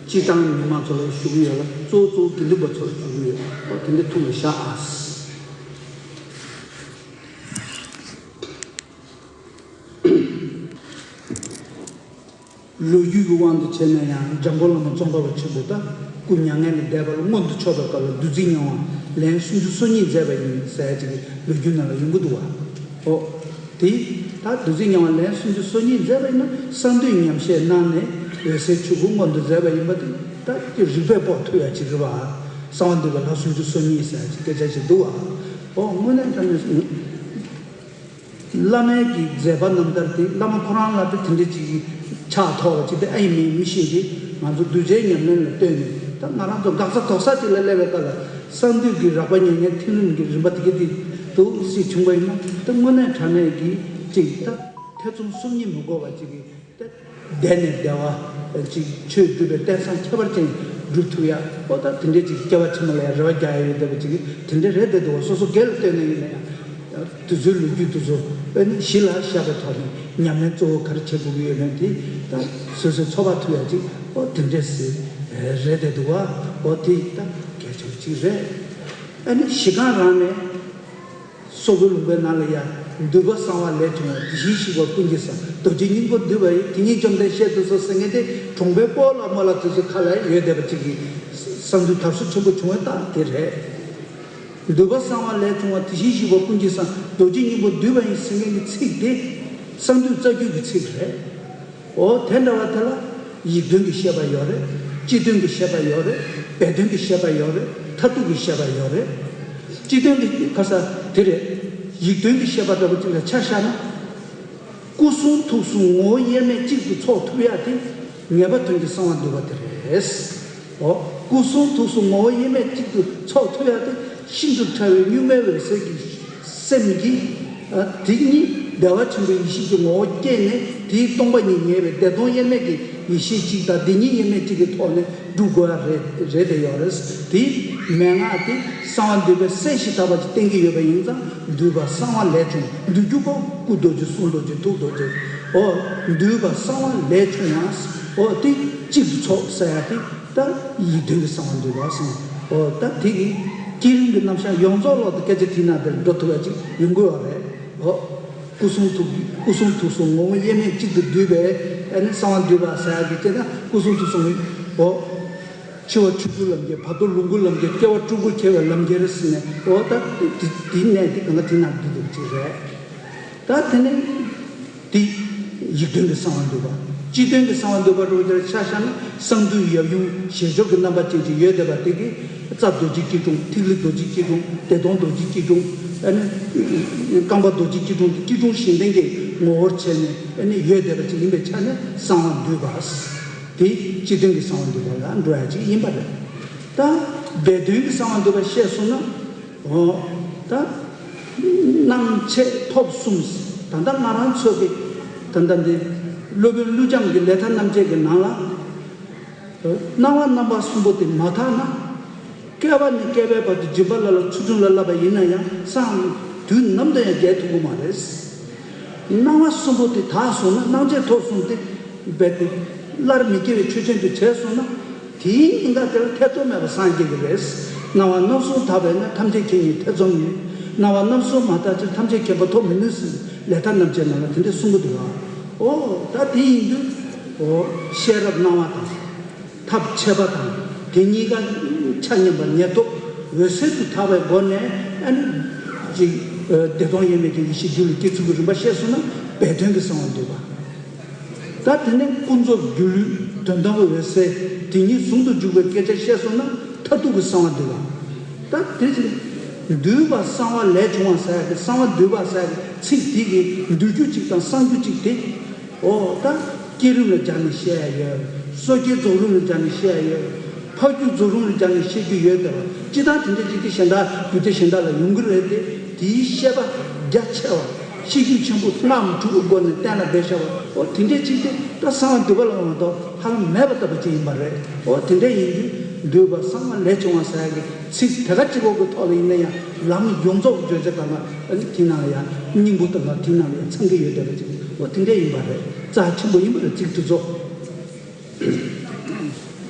སྤྱིར་བཏང་མི་མང་ཚོ་ལ་ཞུ་གི་ཡོད་ལ་གཙོ་བོ་གཙོ་བོ་དགེ་འདུན་པ་ཚོ་ལ་ཞུ་གི་ཡོད། ཨོ་དེ་འདྲ་ཐུགས་ལ་བཞག་ཨ། ལོ་རྒྱུས་ཀྱི་དབང་དུ་བྱས་ན་ཡང་འཇམ་མགོན་བླ་མ་ཙོང་ཁ་པ་ཆེན་པོ་ད་སྐུ་མྱ་ངན་ལས་འདས་པ་ལ་མངོན་དུ་ཕྱོགས་པའི་སྐབས་ལ་བདུད་རྩི་མྱང་བ་ལན་སུམ་ཅུ་སོ་གཉིས་མཛད་པ་ཡིན་ཟེར་ཡ་ཅིག་ལོ་རྒྱུས་ནང་ལ་ཡོང་གི་འདུག་བ། ཨོ། དེ་ད་བདུད་རྩི་མྱང་བ་ལན་སུམ་ཅུ་སོ་གཉིས་མཛད་པ་ཡིན་ན་གསང་འདུས་ཉམས་བཞེས་གནང་ནས་འོད་གསལ་ཆོས་སྐུ་མངོན་དུ་མཛད་པ་ཡིན་པ་དེ་ད་རིགས་པས་དཔོག་ཐུབ་ཡ་ཅིག་རེད་བ། གསང་བ་འདུས་པ་ལྷ་སུམ་ཅུ་སོ་གཉིས་ཟེར་ཡ་ཅིག་སྐད་ཆ་ཞིག་འདུག་བ། ཨོ་དངོས་གནས་དྲང་གནས། བླ་མའི་གི་མཛད་པ་རྣམ་ཐར་དེ་བླ་མ་ཁོ་རང་ལ་དེ་དེ་འདྲ་ཅིག་ཕྱག་ཐོགས་པ་ཅིག་དེ་ཨེ་ཡིན་མིན་མི་ཤེས་ཏེ་ང་ཚོ་གདུལ་བྱའི་ཉམས་ལེན་ལ་ལྟོས་ནས་ད་ང་རང་ཚོ་འགག་རྩ་དོག་ས་ཅིག་ལ་སླེབས་པའི་སྐབས་ལ་གསང་འདུས་ཀྱི་རགས་པ་ཉེར་ལྔའི་ཐིམ་རིམ་གྱི་རིམ་པ་དེ་ག་དེ་འདུག་སེ་བྱུང་བ་ཡིན་ན་ད་དངོས་གནས་དྲང་གནས་ཀྱི་ཅིག་ད་ཐེ་ཚོམ་གསུམ་གཉིས་མི་དགོས་པ་ཅིག་གི། བདེ་ནས་བདེ་བ་ཅིག་ཆོས་སྒྲུབ་པའི་རྟེན་སངས་ཁྱད་པར་ཅན་སྒྲུབ་ཐུབ་ཡ། ཨོ་ད་དེ་འདྲས་ཅིག་སྐྱེ་བ་ཕྱི་མ་ལ་ཡང་རེ་བ་རྒྱག་ཡ་ཡོད་བསྡད་པ་ཅིག་དེ་འདྲས་རེད་བསྡད་འདུག་བ། སོ་སོ་སྒེར་ལ་ལྟོས་ནས་ཡིན་ན་ཡང་དུས་ཚོད་ལོ་རྒྱུས་དེ་ཚོ་ཨ་ནི་གཞི་ལ་བཞག་པའི་ཐོག་ནས་ཉམས་ལེན་གཙོ་བོ་ག་རེ་བྱེད་དགོས་ཀྱི་ཡོད་མེད་དེ་ད་སོ་སོས་ཚོད་དཔག་ཐུབ་ཡ་ཅིག་ཨོ་དེ་འདྲས་སེ་རེད་བསྡད་འདུག་བ། ཨོ་དེ་ད་གལ་ཆེན་པོ་ཅིག་རེད། ཨ་ནི་གཞི་རྐང་རང་ནས། སོག་པོའི་ལུང་པའི་ནང་ལ་ཡ། འདུས་པ་གསང་བ་ལས་བྱུང་བ། དེ་བཞིན་གཤེགས་པ་ཀུན་གྱི་གསང་། རྡོ་རྗེ་སྙིང་པོ་འདུས་པ་ཡི། དེ་ཉིད་བཅོམ་ལྡན་ཤེས་ཏུ་གསོལ་ཟེར་མཁན་དེ་གྲོང་པའི་སྤོ་ལགས་རྨོ་ལགས་དེ་ཚོའི་ཁ་ལ་ཡོད་བསྡད་པ་ཅིག་གི་གསང་འདུས་དར་སྲོལ་ཆེན་པོ་བྱུང་བའི་རྟགས་དེ་རེད། འདུས་པ་གསང་བ་ལས་བྱུང་བ། དེ་བཞིན་གཤེགས་པ་ཀུན་གྱི་གསང་། རྡོ་རྗེ་སྙིང་པོ་འདུས་པ་ཡི་ཟེར་མཁན་གྱི་ཚིག་དེ་གསང་འདུས་རྩ་རྒྱུད་ཀྱི་ཚིག་རེད། འོ་དེ་འདྲ་བ་དེ་ལ་ཡིག་དོན་གྱི་བཤད་པ་ཡོད་རེད། སྤྱི་དོན་གྱི་བཤད་པ་ཡོད་རེད། སྦས་དོན་གྱི་བཤད་པ་ཡོད་རེད། མཐར་ཐུག་གི་བཤད་པ་ཡོད་རེད། སྤྱི་དོན་གྱི་ཁ་ས་དེ་རེད། ཡིག་དོན་གྱི་བཤད་པ་འདྲ་བོ་ཅིག་ལ་ཆ་བཞག་ན། སྐུ་གསུང་ཐུགས་གསུམ་ངོ་བོ་དབྱེར་མེད་གཅིག་ཏུ་ཚོགས་ཐུབ་ཡ་དེ་ངེས་པ་དོན་གྱི་གསང་བ་འདུས་པ་དེ་རེད། འོ། སྐུ་གསུང་ཐུགས་གསུམ་ངོ་བོ་དབྱེར་མེད་གཅིག་ཏུ་ཚོགས་ཐུབ་ཡ་དེ་ཤིན་ཏུ་ཕྲ་བའི་གཉུག་མའི་འོད་གསལ་གྱི་སེམས་ཀྱིས། ཨ། དེ་ཉིད་བདེ་བ་ཆེན་པོའི་ཡེ་ཤེས་ཀྱི་ངོ་བོ་བསྐྱེད་ནས་དེའི་སྟོང་པ་ཉིད་ངེས་པའི་བདེ་སྟོང་དབྱེར་མེད་ཀྱི་ཡེ་ཤེས་གཅིག་དང་བདེན་གཉིས་དབྱེར་མེད་གཅིག་གི་ཐོག་ནས་སྒྲུབ་དགོས་ཡ་རེད་རེད་དེ་ཡོད་རེད། དེའི་མན་ངག་དེ་གསང་བ་འདུས་པའི་གསལ་ཞིང་དག་པ་ཅིག་བསྟན་གྱི་ཡོད་པ་ཡིན་ཙང་འདུས་པ་གསང་བ་ལས་བྱུང་། འདུས་རྒྱུ་གོ་སྐུ་རྡོ་རྗེ་གསུང་རྡོ་རྗེ་ཐུགས་རྡོ་རྗེ། འོ། འདུས་པ་གསང་བ་ལས་བྱུང་བ། འོ་དེ་གཅིག་ཏུ་ཚོགས་ཟེར་ཡ་དེ། ད་ཡིག་དོན་གྱི་གསང་བ་འདུས་པ་གསང་བ། འོ་ད་དེ་གི་བསྐྱེད་རིམ་གྱི་རྣམ་གཞག་ཡོངས་རྫོགས་ལོག་ཏུ་སྐད་ཆ་དེའི་ནང་དེར་འགྲོ་ཐུབ་པ་ཅིག་ཡོང་དགོས་པ་རེད། འོ། སྐུ་གསུང་ཐུགས། སྐུ་གསུང་ཐུགས་གསུམ་ངོ་བོ་དབྱེར་མེད་གཅིག་ཏུ་བསྡུས་པའི་ཨ་ནི་གསང་བ་འདུས་པ་ཟེར་ཡ་གི་སྐད་ཆ། སྐུ་གསུང་ཐུགས་གསུམ་གྱི། འོ། འཆི་བ་ཆོས་སྐུའི་ལམ་ཁྱེར། བར་དོ་ལོངས་སྐུའི་ལམ་ཁྱེར། སྐྱེ་བ་སྤྲུལ་སྐུར་འཁྱེར་བའི་ལམ་ཁྱེར་ཟེར་ནས། འོ་ད་དེ་དེའི་གནས་དེ་གང་ག་དེའི་ནང་འདུས་འདུག་ཅིག་རེད། ད་དེ་ནས། དེ་ཡིག་དོན་གྱི་གསང་བ་འདུས་པ། སྤྱི་དོན་གྱི་གསང་བ་འདུས་པ་འདྲ་བོ་དེར་ཆ་བཞག་ན་གསང་འདུས་ཡབ་ཡུམ་ཞལ་སྦྱོར་གྱི་རྣམ་པ་ཅན་ཅིག་ཡོད་བསྡད་པ་དེ་གིས་རྩ་རྡོ་རྗེ་སྐྱིལ་ཀྲུང་། ཐིག་ལེ་རྡོ་རྗེ་སྐྱིལ་ཀྲུང་། བདེ་སྟོང་རྡོ་རྗེ་སྐྱིལ་ཀྲུང་། ཨ་ནི་རྐང་པ་རྡོ་རྗེ་སྐྱིལ་ཀྲུང་དེ་སྐྱིལ་ཀྲུང་བཞི་ལྡན་གྱི་ངོ་བོར་བྱས་ནས་ཨ་ནི་ཡོད་བསྡད་པ་ཅིག་ཡིན་པའི་ཆ་ནས་གསང་བ་འདུས་པ། དེ་སྤྱི་དོན་གྱི་གསང་བ་འདུས་པ་ལ་འགྲོ་ཡ་ཅིག་ཡིན་པ་རེད། ད་སྦས་དོན་གྱི་གསང་བ་འདུས་པ་བཤད་སོང་ན། འོ། ད། རྣམ་འབྱེད་ཐོབ་གསུམ། ད་ ད་ལྟ་ང་རང་ཚོ་གི་ད་ལྟ་འདི་སློབ་དཔོན་ཀླུ་བྱམས་ཀྱི་ལས་མཐའ་རྣམ་བཅད་ཀྱི་ནང་ལ། སྣང་བ་རྣམ་པ་གསུམ་པོ་དེ་མ་དག་ན། བསྐལ་པ་ནས་བསྐལ་པའི་བར་དུ་སྦྱིན་པ་ལ་ལ་ཚུལ་ཁྲིམས་ལ་བསླབ་པ་ཡིན་ན་ཡང་སངས་དུས་ནམ་དུ་ཡང་རྒྱས་ཐུབ་ཀྱི་མ་རེད། སྣང་བ་གསུམ་པོ་དེ་དག་སོང་ན། སྣང་མཆེད་ཐོབ་སོང་སྟེ་རྦད་དེ་སླར་མི་སྐྱེ་བའི་ཆོས་ཅན་དུ་བྱས་སོང་ན། དེའི་སྙིང་ག་དེར་ཐེ་ཚོམ་མེད་པར་སངས་རྒྱས་ཀྱི་རེད། སྣང་བ་རྣམ་གསུམ་དག་པས་ན་ཐམས་ཅད་མཁྱེན་ཉིད་ཐེ་ཚོམ་མེད། སྣང་བ་རྣམ་གསུམ་མ་དག་ཕྱིར་ཐམས་ཅད་མཁྱེན་པ་ཐོབ་མི་ནུས་ཟེར་ལས་མཐའ་རྣམ་བཅད་ནང་ལ་དེ་འདྲ་གསུང་གི་འདུག་བ། ཨོ་ད་དེ་ཡིན་དུས། ཨོ་ཤེས་རབ་སྣང་བ་དང་། ཐབས་ཆད་པ་དང་དེ་གཉིས་ཀ་ཆ་མཉམ་པར་ངེས་ཐོབ་འོད་གསལ་དུ་དག་པའི་སྒོ་ནས། ཨ་ནི་ཅིག་བདེ་སྟོང་དབྱེར་མེད་ཀྱི་ཡེ་ཤེས་རྒྱུད་ལ་སྐྱེ་ཚུལ་གྱི་རིམ་པ་བཤད་སོང་ན་སྦས་དོན་གྱི་གསང་བ་འདུས་པ། ད་དེ་ནས་ཀུན་རྫོབ་སྒྱུ་ལུས་དོན་དམ་པའི་འོད་གསལ་དེ་ཉིད་ཟུང་དུ་འཇུག་པའི་སྐད་ཆ་བཤད་སོང་ན་མཐར་ཐུག་གི་གསང་བ་འདུས་པ། ད་དེ་ཅིག་འདུས་པ་གསང་བ་ལས་བྱུང་བ་ཟེར་ཡ་གི་གསང་བ་འདུས་པ་ཟེར་ཡ་གི་ཚིག་དེ་གི་འདུས་རྒྱུ་གཅིག་དང་གསང་རྒྱུ་གཅིག་དེ། ཨོ་ད་བསྐྱེད་རིམ་ལ་སྦྱར་ནས་བཤད་ཡ་ཡོད། སོ་སྐྱེའི་རྫོགས་རིམ་ལ་སྦྱར་ནས་བཤད་ཡ་ཡོད། འཕགས་རྒྱུད་རྫོགས་རིམ་ལ་སྦྱར་ནས་བཤད་རྒྱུ་ཡོད། དེ་བ་སྤྱི་བཏང་དེ་འདྲ་ཅིག་དེ་གཞན་དག་རྒྱུད་སྡེ་གཞན་དག་ལ་ཡོང་གི་རེད་དེ། དེའི་བཤད་པ་རྒྱ་ཆེ་བ། ཤེས་རྒྱུད་ཆེན་པོ་སྔགས་དྲུག་གི་སྒོ་ནས་གཏན་ལ་འབེབས་བྱ་བ། ཨོ་དེ་འདྲ་ཅིག་དེ་ད་གསང་བ་འདུས་པ་ལ་མ་གཏོགས་ཧ་ལམ་མེད་པ་ལྟ་བུ་ཅིག་ཡིན་པ་རེད། ཨོ་དེ་འདྲ་ཡིན་དུས་འདུས་པ་གསང་བ་ལས་བྱུང་བ་ཟེར་ཡ་གི་ཚིག་དེ་ག་གཅིག་པོ་གི་ཐོག་ལ་ཡིན་ན་ཡང་ལམ་ཡོངས་རྫོགས་ཀྱི་བརྗོད་བྱ་གང་ག་ཨ་ནི་དེའི་ནང་ལ་ཡང་སྙིང་པོ་དང་ག་དེའི་ནང་ལ་ཡང་ཚང་གི་ཡོད་བསྡད་པ་ཅིག་འོ་དེ་འདྲ་ཡིན་པ་རེད། རྩ་ཆེན་པོ་ཡིན་པ་རེད། ཚིག་དེ་ཚོ།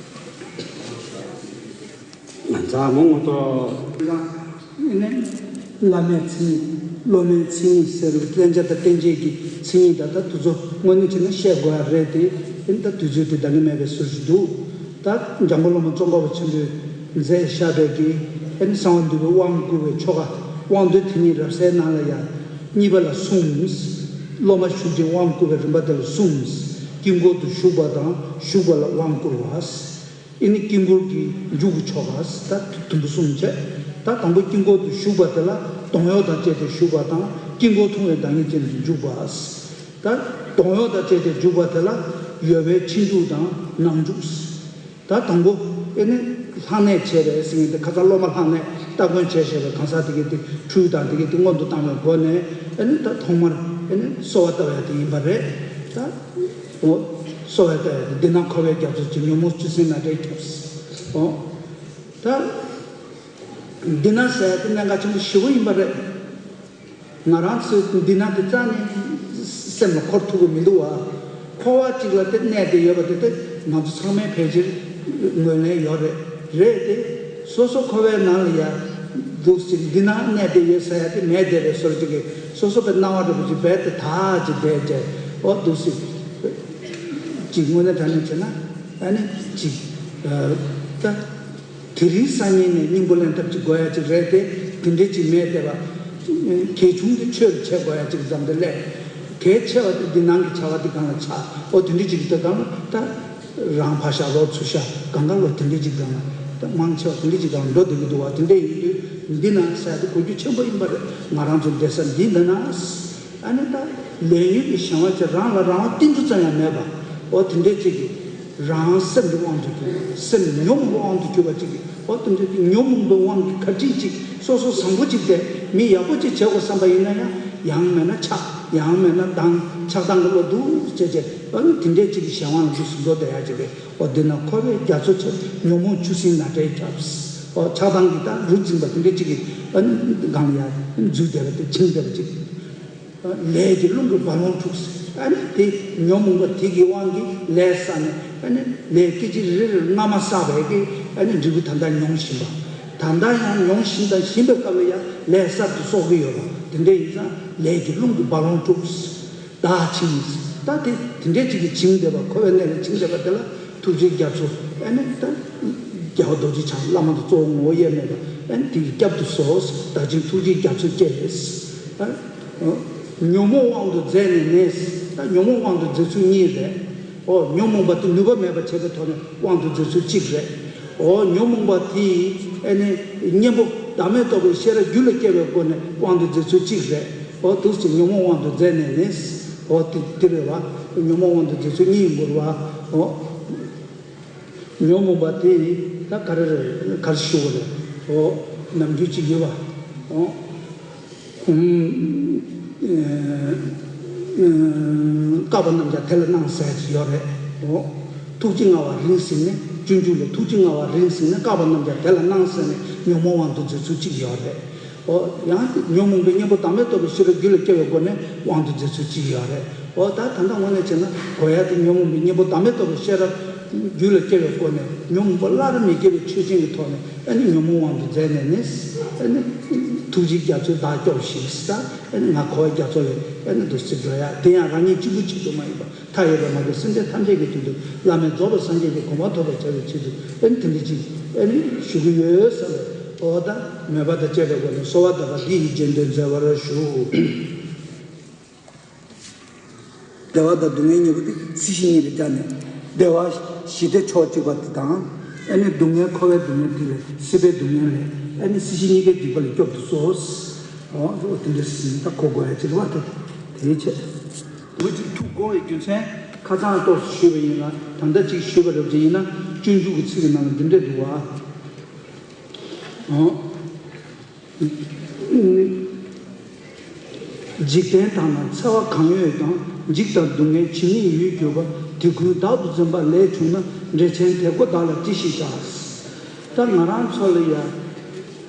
ང་ཚ་མོ་ངོ་ཏོ། ཨ་ནི་བླ་མའི་མཚན་ཉིད། སློབ་མའི་མཚན་ཉིད་ཟེར་བའི་བསྟེན་བྱ་དང་བསྟེན་བྱེད་ཀྱི་མཚན་ཉིད་ད་ལྟ་དེ་ཚོ་དངོས་གནས་བྱས་ན་བཤད་དགོས་ཡ་རེད་དེ། ཨ་ནི་ད་དུས་ཚོད་དེ་འདང་གི་མེད་པའི་བཟོ་ཞིག་འདུག་ད་འཇམ་མགོན་བླ་མ་ཙོང་ཁ་པ་ཆེན་པོས་མཛད་བཞག་པའི་གི་ཨ་ནི་གསང་བ་འདུས་པའི་དབང་བསྐུར་བའི་ཆོ་ག་དབང་འདུས་དེ་ཉིད་རབ་གསལ་ནང་ལ་ཡང་གཉིས་པ་ལ་གསུམ། སློབ་མ་ཞུགས་ཅིང་དབང་བསྐུར་བའི་རིམ་པ་དེ་ལ་གསུམ། དཀྱིལ་འཁོར་དུ་ཞུགས་པ་དང་ཞུགས་པ་ལ་དབང་བསྐུར་བ། ཨ་ནི་དཀྱིལ་འཁོར་གྱི་མཇུག་གི་ཆོ་ག་ད་དུམ་བུ་གསུམ་བྱས། ད་དང་པོ་དཀྱིལ་འཁོར་དུ་ཞུགས་པ་དེ་ལ་གདོང་གཡོགས་དང་བཅས་ཏེ་ཞུགས་པ་དང་། དཀྱིལ་འཁོར་མཐོང་བའི་བདག་ཉིད་ཅན་དུ་འཇུག་པ། ད་གདོང་གཡོགས་དང་བཅས་ཏེ་འཇུག་པ་དེ་ལ་ཡོལ་བའི་ཕྱི་འཇུག་དང་ནང་འཇུག་ད་དང་པོ་ཨེ་ནི་ལྷག་གནས་བྱས་པའི་ཟིན་དེ་ཁ་སང་སློབ་མ་ལྷག་གནས་སྟ་གོན་བྱས་བཞག་པའི་གང་ཟག་དེ་གའི་དེ་ཁྲུས་དང་དེ་གའི་དེ་སྔོན་དུ་བཏང་བའི་སྒོ་ནས་ཨེ་ནི་ད་ཐོག་མར་ཨེ་ནི་གསོལ་བ་བཏབ་ཡ་དེ་ཡིན་པ་རེད། ད་འོ་གསོལ་བ་བཏབ་ཡ་དེ་འདི་ན་འཁོར་བའི་རྒྱ་མཚོ་ཆེ། ཉོན་མོངས་ཆུ་སྲིན་ནག་དྲེག་ཁྱབ། འོ་ད་འདི་ན་ཟེར་ཡ་དེ་གནད་འགག་ཆེན་པོ་ཞེ་པོ་ཡིན་པ་རེད། ང་རང་ཚོའི་འདི་ན་དེ་རྩ་ནས་སེམས་ལ་འཁོར་ཐུབ་ཀྱི་མི་འདུག་བ། འཁོར་བ་གཅིག་ལ་དེ་གནས་བསྡད་ཡོད་པ་དེ་དེ་ང་ཚོ་ཚང་མས་ཕལ་ཆེར་ངོས་ལེན་ཡོད་རེད། རེད་དེ། སོ་སོ་འཁོར་བའི་ནང་ལ་ཡ་འདུག་ཅིག་འདི་ན་གནས་བསྡད་ཡོད་ཟེར་ཡ་དེ་མེད་བསྡད་པའི་བཟོ་འདྲ་ཅིག་གིས་སོ་སོ་པའི་སྣང་བ་འདྲ་པོ་ཅིག་རྦད་དེ་དག་ཅིག་བསྡད་བསྡད། འོ་འདུག་ཅིག་ཅིག་དངོས་གནས་དྲང་གནས་བྱས་ན་ཨ་ནི་ཅིག་ད། དེ་རིང་སང་ཉིན་ནས་སྙིང་པོ་ལེན་ཐབས་ཅིག་དགོས་ཡ་ཅིག་རེད་དེ། དེ་འདྲ་ཅིག་མེད་བསྡད་པ། གལ་ཆུང་དེ་ཆོས་ལ་བྱེད་དགོས་ཡ་ཅིག་ཙམ་དེ་ལས། གལ་ཆེ་བ་དེ་འདི་ནང་གི་བྱ་བ་དེ་སྒང་ལ་ཆགས། ཨོ་དེ་འདྲ་ཅིག་དེ་སྒང་ལ་ད་རང་ཕར་བཞག་རོགས་ཚུར་བཞག་སྒང་ག་ལོ་དེ་འདྲ་ཅིག་སྒང་ལ་ད་མང་ཆེ་བ་དེ་འདྲ་ཅིག་སྒང་ལ་འགྲོ་བསྡད་ཀྱི་འདུག་བ། དེ་འདྲ་ཡིན་དུས་འདི་ན་ཟེར་ཡ་དེ་གོ་རྒྱུ་ཆེན་པོ་ཡིན་པ་རེད། ང་རང་ཚོ་བསྡད་ས་འདི་འདི་ན། ཨ་ནི་ད་ལས་ཉོན་གྱི་གཞན་དབང་ཅན་རང་ལ་རང་དབང་ཏིལ་འབྲུ་ཙམ་ཡང་མེད་པ། ཨོ་དེ་འདྲ་ཅིག་གིས་རང་སེམས་ཀྱི་དབང་དུ་གྱུར། སེམས་ཉོན་མོངས་པའི་དབང་དུ་གྱུར་པ་ཅིག་གིས། ཨོ་དེ་འདྲ་ཅིག་ཉོན་མོངས་པའི་དབང་གིས་ག་ཅིག་ཅིག་སོ་སོ་བཟང་པོ་ཅིག་དེ་མི་ཡག་པོ་ཅིག་བྱེད་དགོས་བསམ་པ་ཡིན་ན་ཡང་། ཡང་མེད་ན་ཆགས། ཡང་མེད་ན་སྡང་། ཆགས་སྡང་གི་བློ་འདུག་བྱས་བྱས། ཨ་ནི་དེ་འདྲ་ཅིག་གི་གཞན་དབང་ལ་འཇུག་སུ་འགྲོ་བསྡད་ཡ་ཅིག་རེད། ཨོ་འདི་ན་འཁོར་བའི་རྒྱ་མཚོ་ཆེ། ཉོན་མོངས་ཆུ་སྲིན་ནག་དྲེག་ཁྱབ། ཨོ་ཆགས་སྡང་གི་ད་རུ་འཛིན་པ་དེ་འདྲ་ཅིག་གིས་ཨ་ནི་སྒང་ལ་ཡ་འཛུལ་བསྡད་པ་དེ། འཆིང་བསྡད་པ་ཅིག་ལས་ཀྱི་རླུང་གིས་རྦ་ཀློང་འཁྲུགས། ཨ་ནི་དེ་ཉོན་མོངས་པ་དེ་གི་དབང་གིས་ལས་བསགས་ནས། ཨ་ནི་ལས་སྐད་ཅིག་རེ་རེར་སྔ་མ་བསགས་པའི་གི་ཨ་ནི་འབྲས་བུ་ད་ལྟ་མྱོང་བཞིན་པ། ད་ལྟ་ཡང་མྱོང་བཞིན་དང་བཞིན་པའི་སྐབས་ལ་ཡང་ལས་གསར་དུ་གསོག་གི་ཡོད་པ། དེ་འདྲ་ཡིན་ཙང་ལས་ཀྱི་རླུང་གིས་རྦ་ཀློང་འཁྲུགས། བདག་འཆིང་། ད་དེ་དེ་འདྲའི་ཅིག་གིས་འཆིང་བསྡད་པ། འཁོར་བའི་གནས་ལ་འཆིང་བསྡད་པ་དེ་ལ་ཐུགས་རྗེའི་རྒྱ་མཚོ། ཨ་ནི་ད་རྒྱལ་བ་རྡོ་རྗེ་འཆང་བླ་མ་དང་གཙོ་བོ་ངོ་བོ་དབྱེར་མེད་པ། ཨ་ནི་དེ་གིས་བསྐྱབ་ཏུ་གསོལ། བདག་འཆིང་ཐུགས་རྗེའི་རྒྱ་མཚོ་སྐྱེས། ཨ། ཉོན་མོངས་དབང་དུ་མཛད་ནས་ནི། ད་ཉོན་མོངས་དབང་དུ་མཛད་ཚུལ་གཉིས་རེད། ཨོ་ཉོན་མོངས་པ་དེ་ནུས་པ་མེད་པ་བྱས་པའི་ཐོག་ནས་དབང་དུ་མཛད་ཚུལ་གཅིག་རེད། ཨོ་ཉོན་མོངས་པ་དེ་ཨ་ནི་གཉེན་པོ་བདག་མེད་རྟོགས་པའི་ཤེས་རབ་རྒྱུད་ལ་སྐྱེ་བའི་སྒོ་ནས་དབང་དུ་མཛད་ཚུལ་གཅིག་རེད། ཨོ་འདུག་ཅིང་ཉོན་མོངས་དབང་དུ་མཛད་ནས་ནི། ཨོ་དེ་དེ་རེད་བ། ཉོན་མོངས་དབང་དུ་མཛད་ཚུལ་གཉིས་ཡིན་དགོས་རེད་བ། ཨོ། ཉོན་མོངས་པ་དེ་ད་ག་རེ་རེད། ག་རེ་ཞུ་དགོས་རེད། ཨོ་ནམ་རྒྱུན་ཅིག་ཡོད་བ། ཨོ། ཨུམ། ཨེ། བསྐལ་པ་རྣམས་ཀྱང་དེ་ལ་སྣང་ཟེར་གྱི་ཡོད་རེད། འོ། ཐུགས་རྗེ་མངའ་བ་རིང་ཟིན་ནས། སྤྱོད་འཇུག་ལས། ཐུགས་རྗེ་མངའ་བ་རིང་ཟིན་ནས། བསྐལ་པ་རྣམས་ཀྱང་དེ་ལ་སྣང་ཟེར་ནས་ཉོན་མོངས་དབང་དུ་མཛད་ཚུལ་གཅིག་ཡོད་རེད། འོ། ཡང་ཉོན་མོངས་པའི་གཉེན་པོ་བདག་མེད་རྟོགས་པའི་ཤེས་རབ་རྒྱུད་ལ་སྐྱེ་བའི་སྒོ་ནས་དབང་དུ་མཛད་ཚུལ་གཅིག་ཡོད་རེད། འོ། ད་ད་ལྟ་དངོས་གནས་བྱས་ན་གོ་ཡ་དེ་ཉོན་མོངས་པའི་གཉེན་པོ་བདག་མེད་རྟོགས་པའི་ཤེས་རབ་རྒྱུད་ལ་སྐྱེ་བའི་སྒོ་ནས་ཉོན་མོངས་པ་སླར་མི་སྐྱེ་བའི་ཆོས་ཅན་གྱི་ཐོག་ནས། ཨ་ནི་ཉོན་མོངས་དབང་དུ་མཛད་ནས་ནི། ཨ་ནི་ཐུགས་རྗེའི་རྒྱ་མཚོས་བདག་སྐྱོབས་ཤིག་ཟེར། ཨ་ནི་ང་འཁོར་བའི་རྒྱ་མཚོ་ལས་ཨ་ནི་འདུག་སེ་འགྲོ་ཡ། དེ་ཡང་རང་ཉིད་གཅིག་པུ་གཅིག་ཏུ་མ་ཡིན་པར་མཐའ་ཡས་པའི་ངང་གིས་སེམས་ཅན་ཐམས་ཅད་ཀྱི་དོན་དུ་བླ་མེད་རྫོགས་པའི་སངས་རྒྱས་ཀྱི་གོ་འཕང་ཐོབ་པར་བྱ་བའི་ཆེད་དུ། ཨ་ནི་དེ་འདྲ་ཅིག་ཨ་ནི་ཞུ་གི་ཡོད་ཟེར་བས། འོ། ད་མོས་པ་དང་བཅས་པའི་སྒོ་ནས་གསོལ་བ་གདབ་པ་འདི་ཡི་རྗེས་ཟློས་མཛད་པར་ཞུ། བདེ་བ་དང་སྡུག་བསྔལ་གཉིས་པོ་དེ་སྲིད་ཞི་གཉིས་ལ་སྦྱར་ནས། བདེ་བ་ཞི་བདེ་ཕྱོགས་གཅིག་པ་དེ་དང་། ཨ་ནི་སྡུག་བསྔལ་འཁོར་བའི་སྡུག་བསྔལ་དེ་ལས་སྲིད་པའི་སྡུག་བསྔལ་ལས། ཨ་ནི་སྲིད་ཞི་གཉིས་ཀའི་སྡིག་པ་ལས་སྐྱོབ་ཏུ་གསོལ། འོ། འོ། དེ་འདྲ་ཟིན་ད་གོ་དགོས་ཡ་ཅིག་རེད་བ། དེ་དེའི་ཆེད། འོ། ཅིག་ཐུགས་དགོངས་པའི་རྒྱུ་མཚན་ཁ་སང་ཏོག་ཙམ་ཞུས་པ་ཡིན་ལ། ད་ལྟ་ཅིག་ཞུས་པ་རེད་པ་ཅིག་ཡིན་ན། སྤྱོད་འཇུག་གི་ཚིག་གི་ནང་ལ་འདི་འདྲ་འདུག་བ། འོ། འཇིག་རྟེན་དག་ན་འཚེ་བ་གང་ཡོད་ཀྱང་། འཇིགས་དང་སྡུག་བསྔལ་ཇི་སྙེད་ཡོད་གྱུར་པ། དེ་ཀུན་བདག་ཏུ་འཛིན་པ་ལས་བྱུང་ན། འདྲེ་ཆེན་དེ་ཀོ་བདག་ལ་ཅི་ཞིག་བྱ། ད་ང་རང་ཚོ་ལ་ཡ་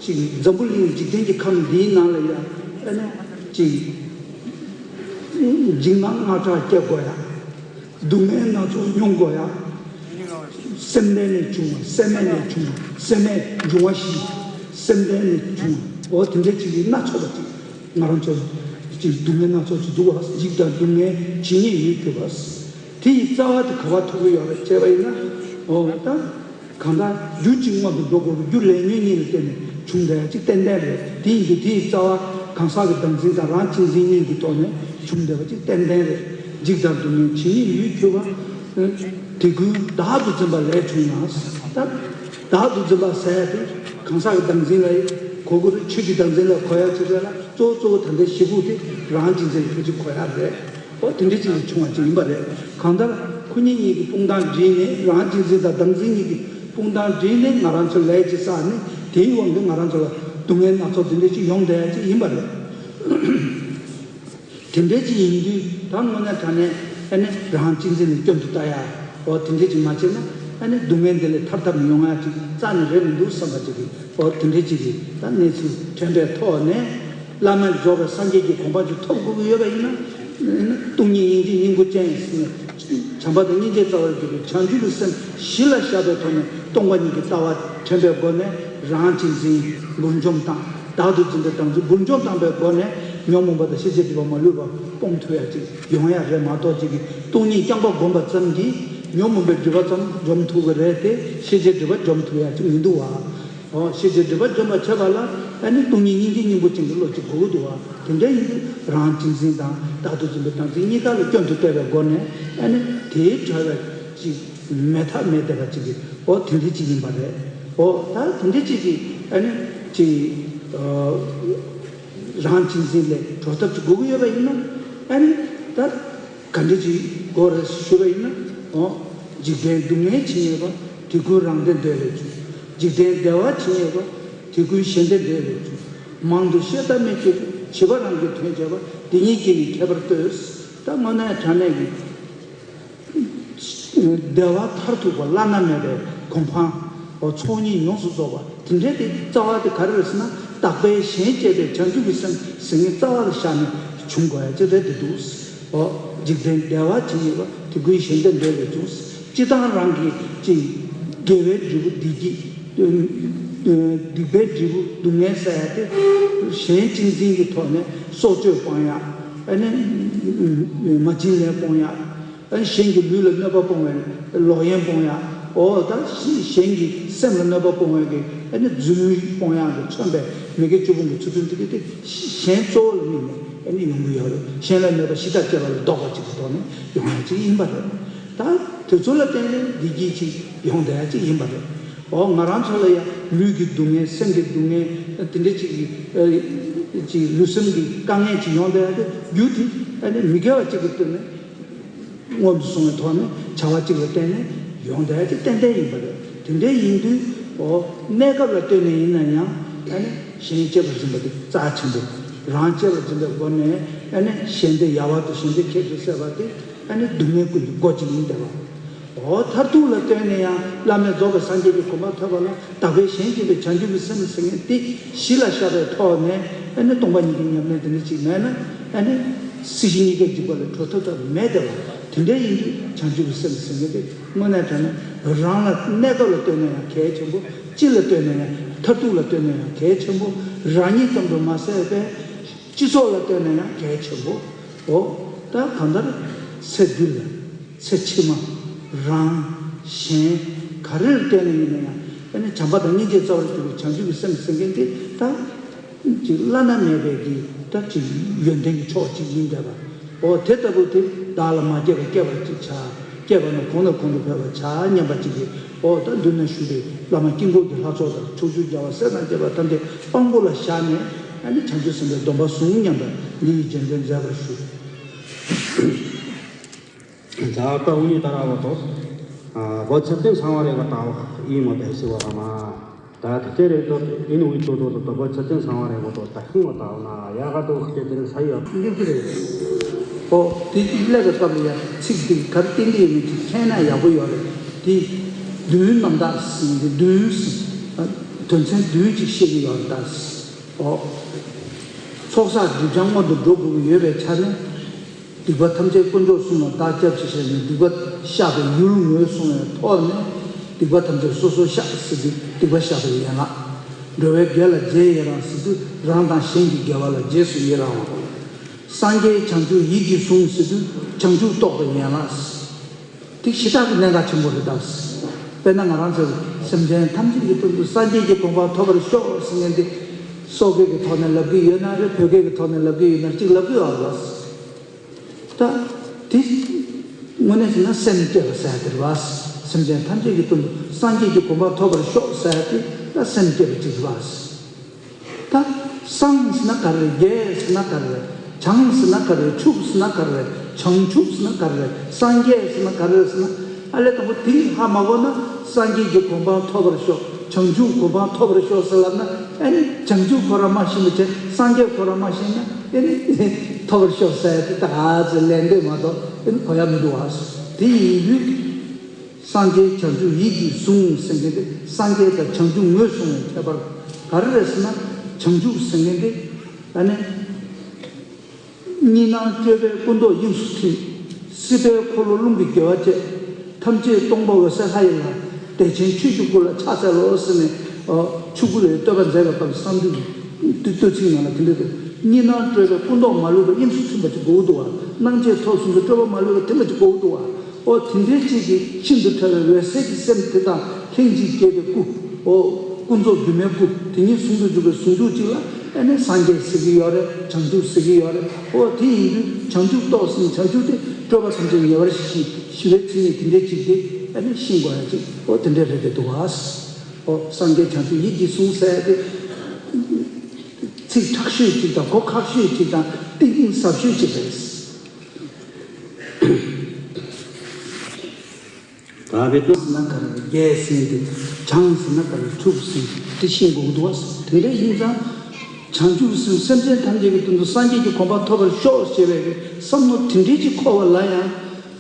ཅིག་འཛམ་བུ་གླིང་འཇིག་རྟེན་གྱི་ཁམས་འདིའི་ནང་ལ་ཡ། ཨ་ནི་ཅིག་འཇིགས་སྣང་དངངས་སྐྲག་སྐྱེ་དགོས་ཡ། སྡུག་བསྔལ་སྣ་ཚོགས་མྱོང་དགོས་ཡ། སེམས་ལྡན་ལས་བྱུང་བ། སེམས་མེད་ལས་བྱུང་བ། སེམས་མེད་འབྱུང་བ་བཞི། སེམས་ལྡན་ལས་བྱུང་བ། འོ། དེ་འདྲ་ཅིག་གི་སྣ་ཚོགས་པ་ཅིག་ང་རང་ཚོ་ཅིག་སྡུག་བསྔལ་སྣ་ཚོགས་ཅིག་འདུག་བ། འཇིགས་དང་སྡུག་བསྔལ་ཇི་སྙེད་ཡོད་གྱུར་པ། དེ་ཡི་རྩ་བ་དེ་ག་པར་ཐུག་གི་ཡོད་རེད་བྱས་པ་ཡིན་ན། འོ། ད་གང་ལྟར་རྒྱུ་གཅིག་སྔོན་དུ་འགྲོ་དགོས་པའི་རྒྱུ་ལས་ཉོན་གཉིས་ལ་བརྟེན་ནས་བྱུང་བསྡད་ཡ་ཅིག་ཏན་ཏན་རེད། དེ་ཡིན་དུས་དེ་ཡི་རྩ་བ་གང་ཟག་གི་བདག་འཛིན་དང་རང་གཅེས་འཛིན་གཉིས་ཀྱི་ཐོག་ནས་བྱུང་བསྡད་པ་ཅིག་ཏན་ཏན་རེད། འཇིགས་དང་སྡུག་བསྔལ་ཇི་སྙེད་ཡོད་གྱུར་པ། དེ་ཀུན་བདག་ཏུ་འཛིན་པ་ལས་བྱུང་ན། ད་བདག་ཏུ་འཛིན་པ་ཟེར་ཡ་དེ་གང་ཟག་གི་བདག་འཛིན་ལ་གོ་དགོས་རེད། ཆོས་ཀྱི་བདག་འཛིན་ལ་གོ་ཡ་ཅིག་རེད་ལ། གཙོ་བོ་གཙོ་བོ་ད་ལྟའི་གཞི་ཁུག་དེ་རང་གཅེས་འཛིན་ལ་ཕལ་ཆེར་གོ་ཡ་རེད། འོ། དེ་འདྲ་ཅིག་ལ་བྱུང་བ་ཅིག་ཡིན་པ་རེད། གང་ལྟར་ཁོ་གཉིས་གཉིས་ཀྱི་དཔུང་གདང་བསྒྲིལ་ནས། རང་གཅེས་འཛིན་དང་བདག་འཛིན་གཉིས་ཀྱི་དཔུང་གདང་བསྒྲིལ་ནས་ང་རང་ཚོ་ལས་ཅིག་བསགས་ནས། དེའི་དབང་གིས་ང་རང་ཚོ་ལ་སྡུག་བསྔལ་སྣ་ཚོགས་དེ་འདྲ་ཅིག་ཡོང་བསྡད་ཡ་ཅིག་ཡིན་པ་རེད། དེ་འདྲ་ཅིག་ཡིན་དུས། ད་དངོས་གནས་དྲང་གནས་ཨ་ནི་རང་གཅེས་འཛིན་ལ་སྐྱོན་དུ་ལྟ་ཡ། འོ། དེ་འདྲ་ཅིག་མ་བྱས་ན་ཨ་ནི་སྡུག་བསྔལ་འདི་ལས་ཐར་ཐབས་མི་ཡོང་ཡ་ཅིག་རྩ་ནས་རེད་མི་འདུག་བསམ་པ་ཅིག་གི། འོ། དེ་འདྲ་ཅིག་གི་ད་གནས་ཚུལ་དྲན་པའི་ཐོག་ནས། བླ་མེད་རྫོགས་པའི་སངས་རྒྱས་ཀྱི་གོ་འཕང་ཅིག་ཐོབ་དགོས་ཀྱི་ཡོད་པ་ཡིན་ན། སྟོང་ཉིད་སྙིང་རྗེའི་སྙིང་པོ་ཅན་ཟེར་ནས། བྱམས་པ་དང་སྙིང་རྗེའི་རྩ་བར་གྱུར་པའི་བྱང་ཆུབ་ཀྱི་སེམས་གཞི་ལ་བཞག་པའི་ཐོག་ནས། སྟོང་པ་ཉིད་ཀྱི་ལྟ་བ་དྲན་པའི་སྒོ་ནས། རང་གཅེས་འཛིན་འབུར་འཇོམས་དང་། བདག་ཏུ་འཛིན་པའི་བདག་འཛིན་འབུར་འཇོམས་བཏང་པའི་སྒོ་ནས། ཉོན་མོངས་པ་དང་ཤེས་བྱའི་སྒྲིབ་པ་མ་ལུས་པ་སྤོང་ཐུབ་ཡ་ཅིག་ཡོང་ཡ་རེད་མ་གཏོགས། ཅིག་གི་སྟོང་ཉིད་རྐྱང་པ་བསྒོམ་པ་ཙམ་གྱིས་ཉོན་མོངས་པའི་སྒྲིབ་པ་ཙམ་འཇོམས་ཐུབ་ཀྱི་རེད་དེ། ཤེས་བྱའི་སྒྲིབ་པ་འཇོམས་ཐུབ་ཡ་ཅིག་མི་འདུག་བ། འོ། ཤེས་བྱའི་སྒྲིབ་པ་འཇོམས་པར་བྱེད་པ་ལ་ཨ་ནི་སྟོང་ཉིད་སྙིང་རྗེའི་སྙིང་པོ་ཅན་གྱི་བློ་ཅིག་དགོས་ཀྱི་འདུག་བ། དེ་འདྲ་ཡིན་དུས་རང་གཅེས་འཛིན་དང་བདག་ཏུ་འཛིན་པའི་བདག་འཛིན་གཉིས་ཀ་ལ་སྐྱོན་དུ་བལྟས་པའི་སྒོ་ནས། ཨ་ནི་དེའི་བྲལ་བའི་ཅིག་མེད་ཐབས་མེད་བསྡད་པ་ཅིག་གི། འོ། དེ་འདྲ་ཅིག་ཡིན་པ་རེད། འོ། ད་དེ་འདྲ་ཅིག་གི་ཨ་ནི་ཅིག་ཨ། རང་གཅེས་འཛིན་ལས་གྲོལ་ཐབས་ཅིག་དགོས་ཀྱི་ཡོད་པ་ཡིན་ན། ཨ་ནི་ད་ག་འདྲ་ཅིག་དགོས་རེད་ཞུས་པ་ཡིན་ན། འོ། འཇིག་རྟེན་སྡུག་བསྔལ་ཇི་སྙེད་པ། དེ་ཀུན་རང་བདེ་འདོད་ལས་བྱུང་། འཇིག་རྟེན་བདེ་བ་ཇི་སྙེད་པ། དེ་ཀུན་གཞན་བདེ་འདོད་ལས་བྱུང་། མང་དུ་བཤད་ཐབས་མེད་ཀྱི་རུ། བྱིས་པ་རང་གི་དོན་བྱེད་པ། འདི་ཉིད་ཀྱིས་ནི་ཁྱད་པར་ལྟོས། ད་དངོས་གནས་དྲང་གནས་ཀྱི་བདེ་བ་མཐར་ཐུག་པ་བླ་ན་མེད་པའི་གོ་འཕང་། འོ། ཚོགས་གཉིས་ཡོངས་སུ་རྫོགས་པ་དེ་འདྲའི་དེ་རྩ་བ་དེ་ག་རེ་རེད་ཟེར་ན། བདག་པས་གཞན་གཅེས་པའི་བྱང་ཆུབ་ཀྱི་སེམས་ཟེར་མཁན་རྩ་བ་ལ་བཞག་ནས་བྱུང་དགོས་ཡ་ཅིག་རེད་བསྡད་འདུག། འོ། འཇིག་རྟེན་བདེ་བ་ཇི་སྙེད་པ། དེ་ཀུན་གཞན་བདེ་འདོད་ལས་བྱུང་། སྤྱིར་བཏང་རང་གི་ཅིག་དགེ་བའི་འབྲས་བུ་བདེ་སྐྱིད། སྡིག་པའི་འབྲས་བུ་སྡུག་བསྔལ་ཟེར་ཡ་དེ་གཞན་གཅེས་འཛིན་གྱི་ཐོག་ནས་སྲོག་གཅོད་སྤོང་ཡ། ཨ་ནི་མ་བྱིན་ལེན་སྤོང་ཡ། ཨ་ནི་གཞན་གྱི་ལུས་ལ་གནོད་པ་སྤོང་བའི་ལོག་གཡེམ་སྤོང་ཡ། འོ། ད་གཞན་གྱི་སེམས་ལ་གནོད་པ་སྤོང་བའི་གི་ཨ་ནི་རྫུན་སྤོང་ཡ་གི་མཚོན་པའི་མི་དགེ་བཅུ་སྤོང་གི་ཚུལ་ཁྲིམས་དེ་གི་དེ་གཞན་གཙོ་བོ་ལ་དམིགས་ནས་ཨ་ནི་ཡོང་གི་ཡོད་རེད། གཞན་ལ་གནོད་པ་ཞི་དྲག་བྱེད་པ་ལ་ལྡོག་པ་ཅིག་གི་ཐོག་ནས་ཡོང་ཡ་ཅིག་ཡིན་པ་རེད། ད་དེ་ཚོ་ལ་བརྟེན་ནས་བདེ་སྐྱིད་ཅིག་ཡོང་བསྡད་ཡ་ཅིག་ཡིན་པ་རེད། འོ། ང་རང་ཚོ་ལ་ཡ་ལུས་ཀྱི་སྡུག་བསྔལ། སེམས་ཀྱི་སྡུག་བསྔལ། དེ་འདྲ་ཅིག་གི་ཨ་ཅིག་ལུས་སེམས་ཀྱི་དཀའ་ངལ་ཅིག་ཡོང་བསྡད་ཡ་དེ་རྒྱུ་དེ་ཨ་ནི་མི་དགེ་བ་ཅིག་གི་སྟེང་ནས། མངོན་དུ་སོང་བའི་ཐོག་ནས་བྱ་བ་གཅིག་ལ་བརྟེན་ནས་ཡོང་བསྡད་ཀྱི་ཏན་ཏན་ཡིན་པ་རེད། དེ་འདྲ་ཡིན་དུས། འོ། གནས་སྐབས་ལ་ལྟོས་ནས་ཡིན་ན་ཡང་ཨ་ནི་གཞན་གཅེས་པར་འཛིན་པ་དེ་རྩ་ཆེན་པོ། རང་གཅེས་པར་འཛིན་པའི་སྒོ་ནས་ ཨ་ནི་ཞལ་འདེབས་ཡལ་བ་དང་ཞལ་འདེབས་ཁྱད་དུ་གསད་པ་དེ་ཨ་ནི་སྡུག་བསྔལ་ཀུན་གྱི་སྒོ་གཅིག་ཡིན་བསྡད་པ། འོ་མཐར་ཐུག་ལ་ལྟོས་ནས་ཡང་བླ་མེད་རྫོགས་པའི་སངས་རྒྱས་ཀྱི་གོ་འཕང་ཐོབ་པ་ལ་དག་པའི་ཞེན་བཅས་པའི་བྱང་ཆུབ་ཀྱི་སེམས་ཟེར་མཁན་དེ་གཞི་ལ་བཞག་པའི་ཐོག་ནས་ཨ་ནི་སྟོང་པ་ཉིད་ཀྱི་ཉམས་ལེན་དེ་འདྲ་ཅིག་མེད་ན་ཨ་ནི་སྲིད་ཞི་གཉིས་ཀའི་འཇིགས་པ་ལས་གྲོལ་ཐབས་དང་མེད་བསྡད་པ། དེ་འདྲ་ཡིན་དུས་བྱང་ཆུབ་ཀྱི་སེམས་ཟེར་མཁན་དེ་དངོས་གནས་དྲང་གནས་རང་ལ་གནས་སྐབས་ལ་ལྟོས་ན་ཡང་གལ་ཆེན་པོ། སྤྱི་ལ་ལྟོས་ན་ཡང་མཐར་ཐུག་ལ་ལྟོས་ན་ཡང་གལ་ཆེན་པོ། རང་ཉིད་ཙམ་དུ་མ་ཟད་པའི་སྤྱི་ཚོགས་ལ་ལྟོས་ན་ཡང་གལ་ཆེན་པོ། འོ། ད་གང་ལྟར་ཚེ་འདི་ལ་ཚེ་ཕྱི་མ་རང་གཞན་ག་རེར་ལྟོས་ནས་ཡིན་ན་ཡང་ཨ་ནི་བྱམས་པ་དང་སྙིང་རྗེ་རྩ་བར་གྱུར་པའི་བྱང་ཆུབ་ཀྱི་སེམས་ཟེར་མཁན་དེ་ད་ཅིག་བླ་ན་མེད་པའི་གི་ད་ཅིག་ཡོན་ཏན་གྱི་མཆོག་ཅིག་ཡིན་བསྡད་པ། འོ་དེ་ལྟ་བུ་དེ་བདག་ལ་མ་སྐྱེས་པ་སྐྱེས་པ་ཅིག་བྱ། སྐྱེས་པ་ན་གོང་ནས་གོང་དུ་འཕེལ་བར་བྱ་སྙམ་པ་ཅིག་གིས། འོ་ད་མདུན་ན་བཞུགས་པའི་བླ་མ་དཀྱིལ་འཁོར་གྱི་ལྷ་ཚོགས་དང་ཕྱོགས་བཅུའི་རྒྱལ་བ་སྲས་དང་བཅས་པ་ཐམས་ཅད་དཔང་པོ་ལ་བཞག་ནས་ཨ་ནི་བྱང་ཆུབ་སེམས་དཔའི་སྡོམ་པ་བཟུང་སྙམ་པ་འདི་ཡི་རྗེས་དྲན་མཛད་པར་ཞུ། ཛ་ཏ་ཨུ་ཉི་ཏ་ར་བ་ཏོ། བོ་ཚ་ཏན་ཚང་བ་རེ་བ་ཏའོ་ཨི་མོ་ཏེ་སི་བ་ར་མ། ད་དེ་ཚེ་རེ་ཏོ་ཨིན་ཝི་ཏོ་ཏོ་ཏོ་བོ་ཚ་ཏན་ཚང་བ་རེ་བ་ཏོ་ད་ཧིང་བ་ཏའོ་ན་ཡ་ག་ཏོ་ཁེ་ཏེ་རེ་ས་ཡོད། འདི་ཀི་རེད། ཨོ་དེ་ཀླད་པའི་སྐབས་ལ་ཡ་ཚིག་འདི་གར་བསྟན་གྱི་ཡོད་མེད་ཅིག་མཁྱེན་ན་ཡག་པོ་ཡོད་རེད། དེ་བདུན་རྣམ་དག་ཟིན་གྱི་བདུན་ཟིན་དོན་ཚན་བདུན་ཅིག་བཤད་ཀྱི་ཡོད་རེད་ད། ཨོ། ཚོགས་བསགས་སྒྲིབ་སྦྱང་སྔོན་དུ་འགྲོ་དགོས་ཀྱི་ཡོད་པའི་ཆ་ནས། སྡིག་པ་ཐམས་ཅད་དཀོན་མཆོག་གསུམ་ལ་བདག་སྐྱབས་མཆི་ཞེས་ནས་སྡིག་པ་བཤགས་པའི་ཡུལ་ངོས་བཟུང་བའི་ཐོག་ནས། སྡིག་པ་ཐམས་ཅད་སོ་སོར་བཤགས་ཟེར་དུས་སྡིག་པ་བཤགས་པའི་ཡན་ལག་འགྲོ་བའི་དགེ་ལ་རྗེས་ཡི་རང་ཟེར་དུས་རང་དང་གཞན་གྱི་དགེ་བ་ལ་རྗེས་སུ་ཡི་རང་བ། སངས་རྒྱས་བྱང་ཆུབ་ཡིད་ཀྱིས་བཟུང་ཟེར་དུས་བྱང་ཆུབ་རྟོགས་པའི་ཡན་ལག་དེ་ཞེ་དྲག་གི་གནད་འགག་ཆེན་པོ་རེད་དམ། དཔེར་ན་ང་རང་ཚོས་སེམས་ཅན་ཐམས་ཅད་ཀྱི་དོན་དུ་སངས་རྒྱས་ཀྱི་གོ་འཕང་ཐོབ་པར་ཤོག་ཟེར་མཁན་དེ། སོག་སྐད་ཀྱི་ཐོག་ནས་ལབ་ཀྱི་ཡོད་ན་རེད། བོད་སྐད་ཀྱི་ཐོག་ནས་ལབ་ཀྱི་ཡོད་ན་གཅིག་ལབ་ཀྱི་ཡོད་རེད་བ། ད་དེ་དངོས་གནས་བྱས་ན་སེམས་བསྐྱེད་པ་ཟེར་ཡ་དེ་རེད་བ། སེམས་ཅན་ཐམས་ཅད་ཀྱི་དོན་དུ་སངས་རྒྱས་ཀྱི་གོ་འཕང་ཐོབ་པར་ཤོག་ཟེར་ཡ་དེ་ད་སེམས་བསྐྱེད་པ་གཅིག་རེད་བ། ད་སངས་ཟེར་ན་ག་རེ་རེད། རྒྱས་ཟེར་ན་ག་རེ་རེད། བྱང་ཟེར་ན་ག་རེ་རེད། ཕྱུག་ཟེར་ན་ག་རེ་རེད། བྱང་ཆུབ་ཟེར་ན་ག་རེ་རེད། སངས་རྒྱས་ཟེར་ན་ག་རེ་རེད་ཟེར་ན། ཨ་ལས་དང་པོ་དེ་ཧ་མ་གོ་ན་སངས་རྒྱས་ཀྱི་གོ་འཕང་ཐོབ་པར་ཤོག་བྱང་ཆུབ་གོ་འཕང་ཐོབ་པར་ཤོག་ཟེར་ལབ་ན། ཨ་ནི་བྱང་ཆུབ་ཁོ་རང་མ་ཤེས་པ་བྱས། སངས་རྒྱས་ཁོ་རང་མ་ཤེས་ན་ཨ་ནི་ཐོབ་པར་ཤོག་ཟེར་ཡ་དེ་ད་ག་ཚོད་ལན་འདེབས་མ་གཏོགས་ཨ་ནི་གོ་ཡ་མི་འདུག་བ། དེ་ཡིན་དུས། སངས་རྒྱས་བྱང་ཆུབ་ཡིད་ཀྱིས་བཟུང་ཟེར་མཁན་དེ་སངས་རྒྱས་དང་བྱང་ཆུབ་ངོས་བཟུང་བའི་ཁྱད་པར་ག་རེ་རེད་ཟེར་ན། བྱང་ཆུབ་ཟེར་མཁན་དེ་ཨ་ནི། གཉིས་སྣང་སྤྲོས་པས་སྐུ་མདོག་དབྱིངས་སུ་ཐིམ། སྲིད་པའི་འཁོར་ལོ་རླུང་གིས་རྒྱལ་བ་བཅས། ཐམས་ཅད་སྟོང་པ་འོད་གསལ་ལྷ་ཡི་ལྷ། བདེ་ཆེན་ཆོས་ཀྱི་སྐུ་ལ་ཕྱག་འཚལ་ལོ་ཟེར་ནས། ཆོས་སྐུ་ལ་བསྟོད་པ་མཛད་པའི་སྐབས་སུ་བསམ་འགྲུབ་ཀྱི་བསྟོད་ཚིག་ནང་ལ་དེ་འདྲ་འདུག་གཉིས་སྣང་སྤྲོས་པས་སྐུ་མདོག་མ་ལུས་པ་དབྱིངས་སུ་ཐིམ་པ་ཅིག་དགོས་འདུག་བ། སྣང་མཆེད་ཐོབ་གསུམ་དུ་སྤྲོས་པ་མ་ལུས་པ་ཐིམ་པ་ཅིག་དགོས་འདུག་བ། ཨོ་དེ་འདྲའི་ཅིག་གི་ཤིན་ཏུ་ཕྲ་བའི་འོད་གསལ་གྱི་སེམས་དེ་དང་ལྷན་ཅིག་སྐྱེས་པའི་སྐུ། ཨོ་ཀུན་རྫོབ་སྒྱུ་མའི་སྐུ་དེ་ཉིད་ཟུང་དུ་འཇུག་པའི་ཟུང་འཇུག་ཅིག་ལ་ཨ་ནི་སངས་རྒྱས་ཟེར་གྱི་ཡོད་རེད། བྱང་ཆུབ་ཟེར་གྱི་ཡོད་རེད། ཨོ་དེ་ཡིན་དུས་བྱང་ཆུབ་རྟོགས་ཟིན། བྱང་ཆུབ་དེ་སྤྲོས་པ་ཐམས་ཅད་ཉེ་བར་ཞི་ཞི་བའི་མཚན་ཉིད་དེ་འདྲའི་ཅིག་དེ་ཨ་ནི་ཤེས་དགོས་ཡ་ཅིག་ཨོ་དེ་འདྲའི་རེད་དེ་འདུག་བ། ཨོ་སངས་རྒྱས་བྱང་ཆུབ་ཡིད་ཀྱིས་ཟུང་ཟེར་ཡ་དེ་ཚིག་ཁྲག་ཤོས་ཅིག་དང་གོ་ཁག་ཤོས་ཅིག་དང་ཏིང་ཏིང་ཟབ་ཤོས་ཅིག་རེད། ད་བེད་སྤྱོད་ཟེར་ན་ག་རེ་རེད། རྒྱས་ཟེར་འདི། བྱང་ཟེར་ན་ག་རེ་རེད། ཕྱུག་ཟེར་འདི་ཤེས་དགོས་ཀྱི་འདུག་བ། དེ་འདྲ་ཡིན་ཙང་། བྱང་ཆུབ་ཟེར་སེམས་ཅན་ཐམས་ཅད་ཀྱི་དོན་དུ་སངས་རྒྱས་ཀྱི་གོ་འཕང་ཐོབ་པར་ཤོག་ཅེས་པའི་བསམ་བློ་དེ་འདྲའི་ཅིག་འཁོར་བ་ལ་ཡང་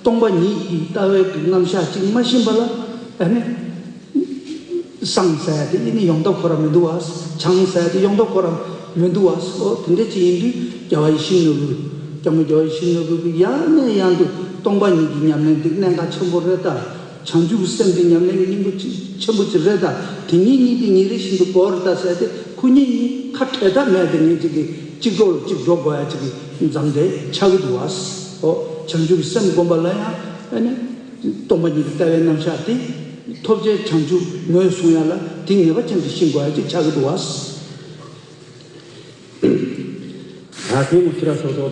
སྟོང་པ་ཉིད་ཀྱི་ལྟ་བའི་རྣམ་གཞག་ཅིག་མ་ཤེས་པ་ལ་ཨ་ནི། སངས་ཟེར་ཡ་དེ་ཨ་ནི་ཡོང་ཐབས་ཁོ་རང་མི་འདུག་བ། བྱང་ཟེར་ཡ་དེ་ཡོང་ཐབས་ཁོ་རང་མི་འདུག་བ། ཨོ་དེ་འདྲ་ཅིག་ཡིན་དུས་རྒྱལ་བ་ཡིད་བཞིན་ནོར་བུ། སྐྱབས་མགོན་རྒྱལ་བ་ཡིད་བཞིན་ནོར་བུ་གིས་ཡང་ནས་ཡང་དུ་སྟོང་པ་ཉིད་ཀྱི་ཉམས་ལེན་འདི་གནད་འགག་ཆེན་པོ་རེད་ད། བྱང་ཆུབ་སེམས་འདི་ཉམས་ལེན་གྱི་སྙིང་པོ་ཆེ་ཆེན་པོ་ཅིག་རེད་ད། དེ་ཉིད་ཉིད་དེ་ཉིན་རེ་བཞིན་དུ་དགོས་རེད་ད་ཟེར་ཏེ་ཁོ་གཉིས་གཉིས་ཁ་བྲལ་ཐབས་མེད་དེ་ངེད་ཅིག་གིས་གཅིག་གྲོགས་ལ་གཅིག་འགྲོ་དགོས་ཡ་ཅིག་གི་མཚམས་དེ་ཆགས་ཀྱི་འདུག་བ། ཨོ་བྱང་ཆུབ་སེམས་སྒོམ་པ་ལ་ཡང་ཨ་ནི་སྟོང་པ་ཉིད་ཀྱི་ལྟ་བའི་རྣམ་གཞག་དེ་ཐོབ་བྱའི་བྱང་ཆུབ་ངོས་བཟུང་ཡ་ལ་དེ་ངེས་པ་ཅན་དུ་ཤེས་དགོས་ཡ་ཅིག་ཆགས་ཀྱི་འདུག་བ། ད་དེ་མུ་ཁྱི་ར་སོ་སོ།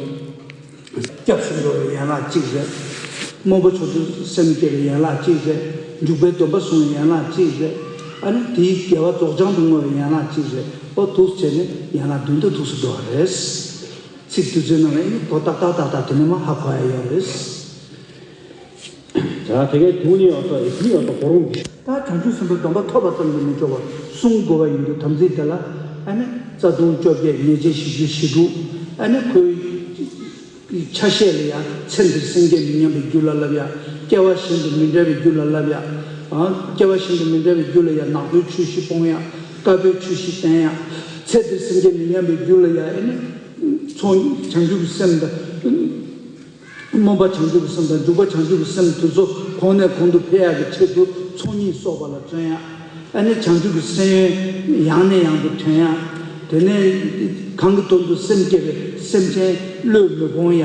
སྐྱབས་སུ་འགྲོ་བའི་ཡན་ལག་གཅིག་རེད། རྨོངས་པ་མཆོག་ཏུ་སེམས་བསྐྱེད་པའི་ཡན་ལག་གཅིག་རེད། འཇུག་པའི་སྡོམ་པ་བཟུང་བའི་ཡན་ལག་གཅིག་རེད། ཨ་ནི་དེའི་དགེ་བ་རྫོགས་བྱང་དུ་བསྔོ་བའི་ཡན་ལག་གཅིག་རེད། ཨོ་འདུག་བྱས་ནས་ཡན་ལག་བདུན་དུ་ཐུགས་སུ་འགྲོ་བ་རེད། ཚིག་བདུན་ཚོའི་ནང་ལ་ཨ་ནི་གོ་ཏག་ཏག་ཏག་ཏག་དེ་ནས་མ་ཧ་གོ་ཡ་ཡོད་རེད། ད་དེ་གའི་དུས་ནི་ཡོད་ད་ཡིད་ཡོད་ད་གོ་རུང་གི། ད་བྱང་ཆུབ་སེམས་དཔའི་སྡོམ་པ་ཐོབ་པ་ཙམ་གྱིས་མི་ཆོག་པར་བསྲུང་དགོས་པ་ཡིན་དུས་དམ་ཚིག་དེ་ལ་ཨ་ནི་རྩ་ལྟུང་བཅོ་བརྒྱད། ཉེས་བྱས་བཞི་བཅུ་ཞེ་དྲུག་ཨ་ནི་ཁོའི་ ཆ་ཤས་ལ་ཡང་ཚེ་འདིར་སེམས་བསྐྱེད་མི་ཉམས་པའི་རྒྱུ་ལ་བསླབ་ཡ། སྐྱེ་བ་གཞན་དུ་མི་འབྲལ་བའི་རྒྱུ་ལ་བསླབ་ཡ། ཨ། སྐྱེ་བ་གཞན་དུ་མི་འབྲལ་བའི་རྒྱུ་ལ་ཡང་ནག་པོའི་ཆོས་བཞི་སྤོང་ཡ། དཀར་པོའི་ཆོས་བཞི་བསྟེན་ཡ། ཚེ་འདིར་སེམས་བསྐྱེད་མི་ཉམས་པའི་རྒྱུ་ལ་ཡང་ཨེ་ནི། ཚོགས་བྱང་ཆུབ་ཀྱི་སེམས་དང་། སྨོན་པ་བྱང་ཆུབ་ཀྱི་སེམས་དང་འཇུག་པ་བྱང་ཆུབ་ཀྱི་སེམས་དེ་ཚོ་གོང་ནས་གོང་དུ་འཕེལ་ཡག་གི་ཆེད་དུ་ཚོགས་གཉིས་གསོག་པ་ལ་བརྩོན་ཡ། ཨ་ནི་བྱང་ཆུབ་ཀྱི་སེམས་ཡང་ནས་ཡང་དུ་དྲན་ཡ། དེ་ནས་གང་གི་དོན་དུ་སེམས་བསྐྱེད་པའི་སེམས་ཅན་བློས་མི་སྤོང་ཡ།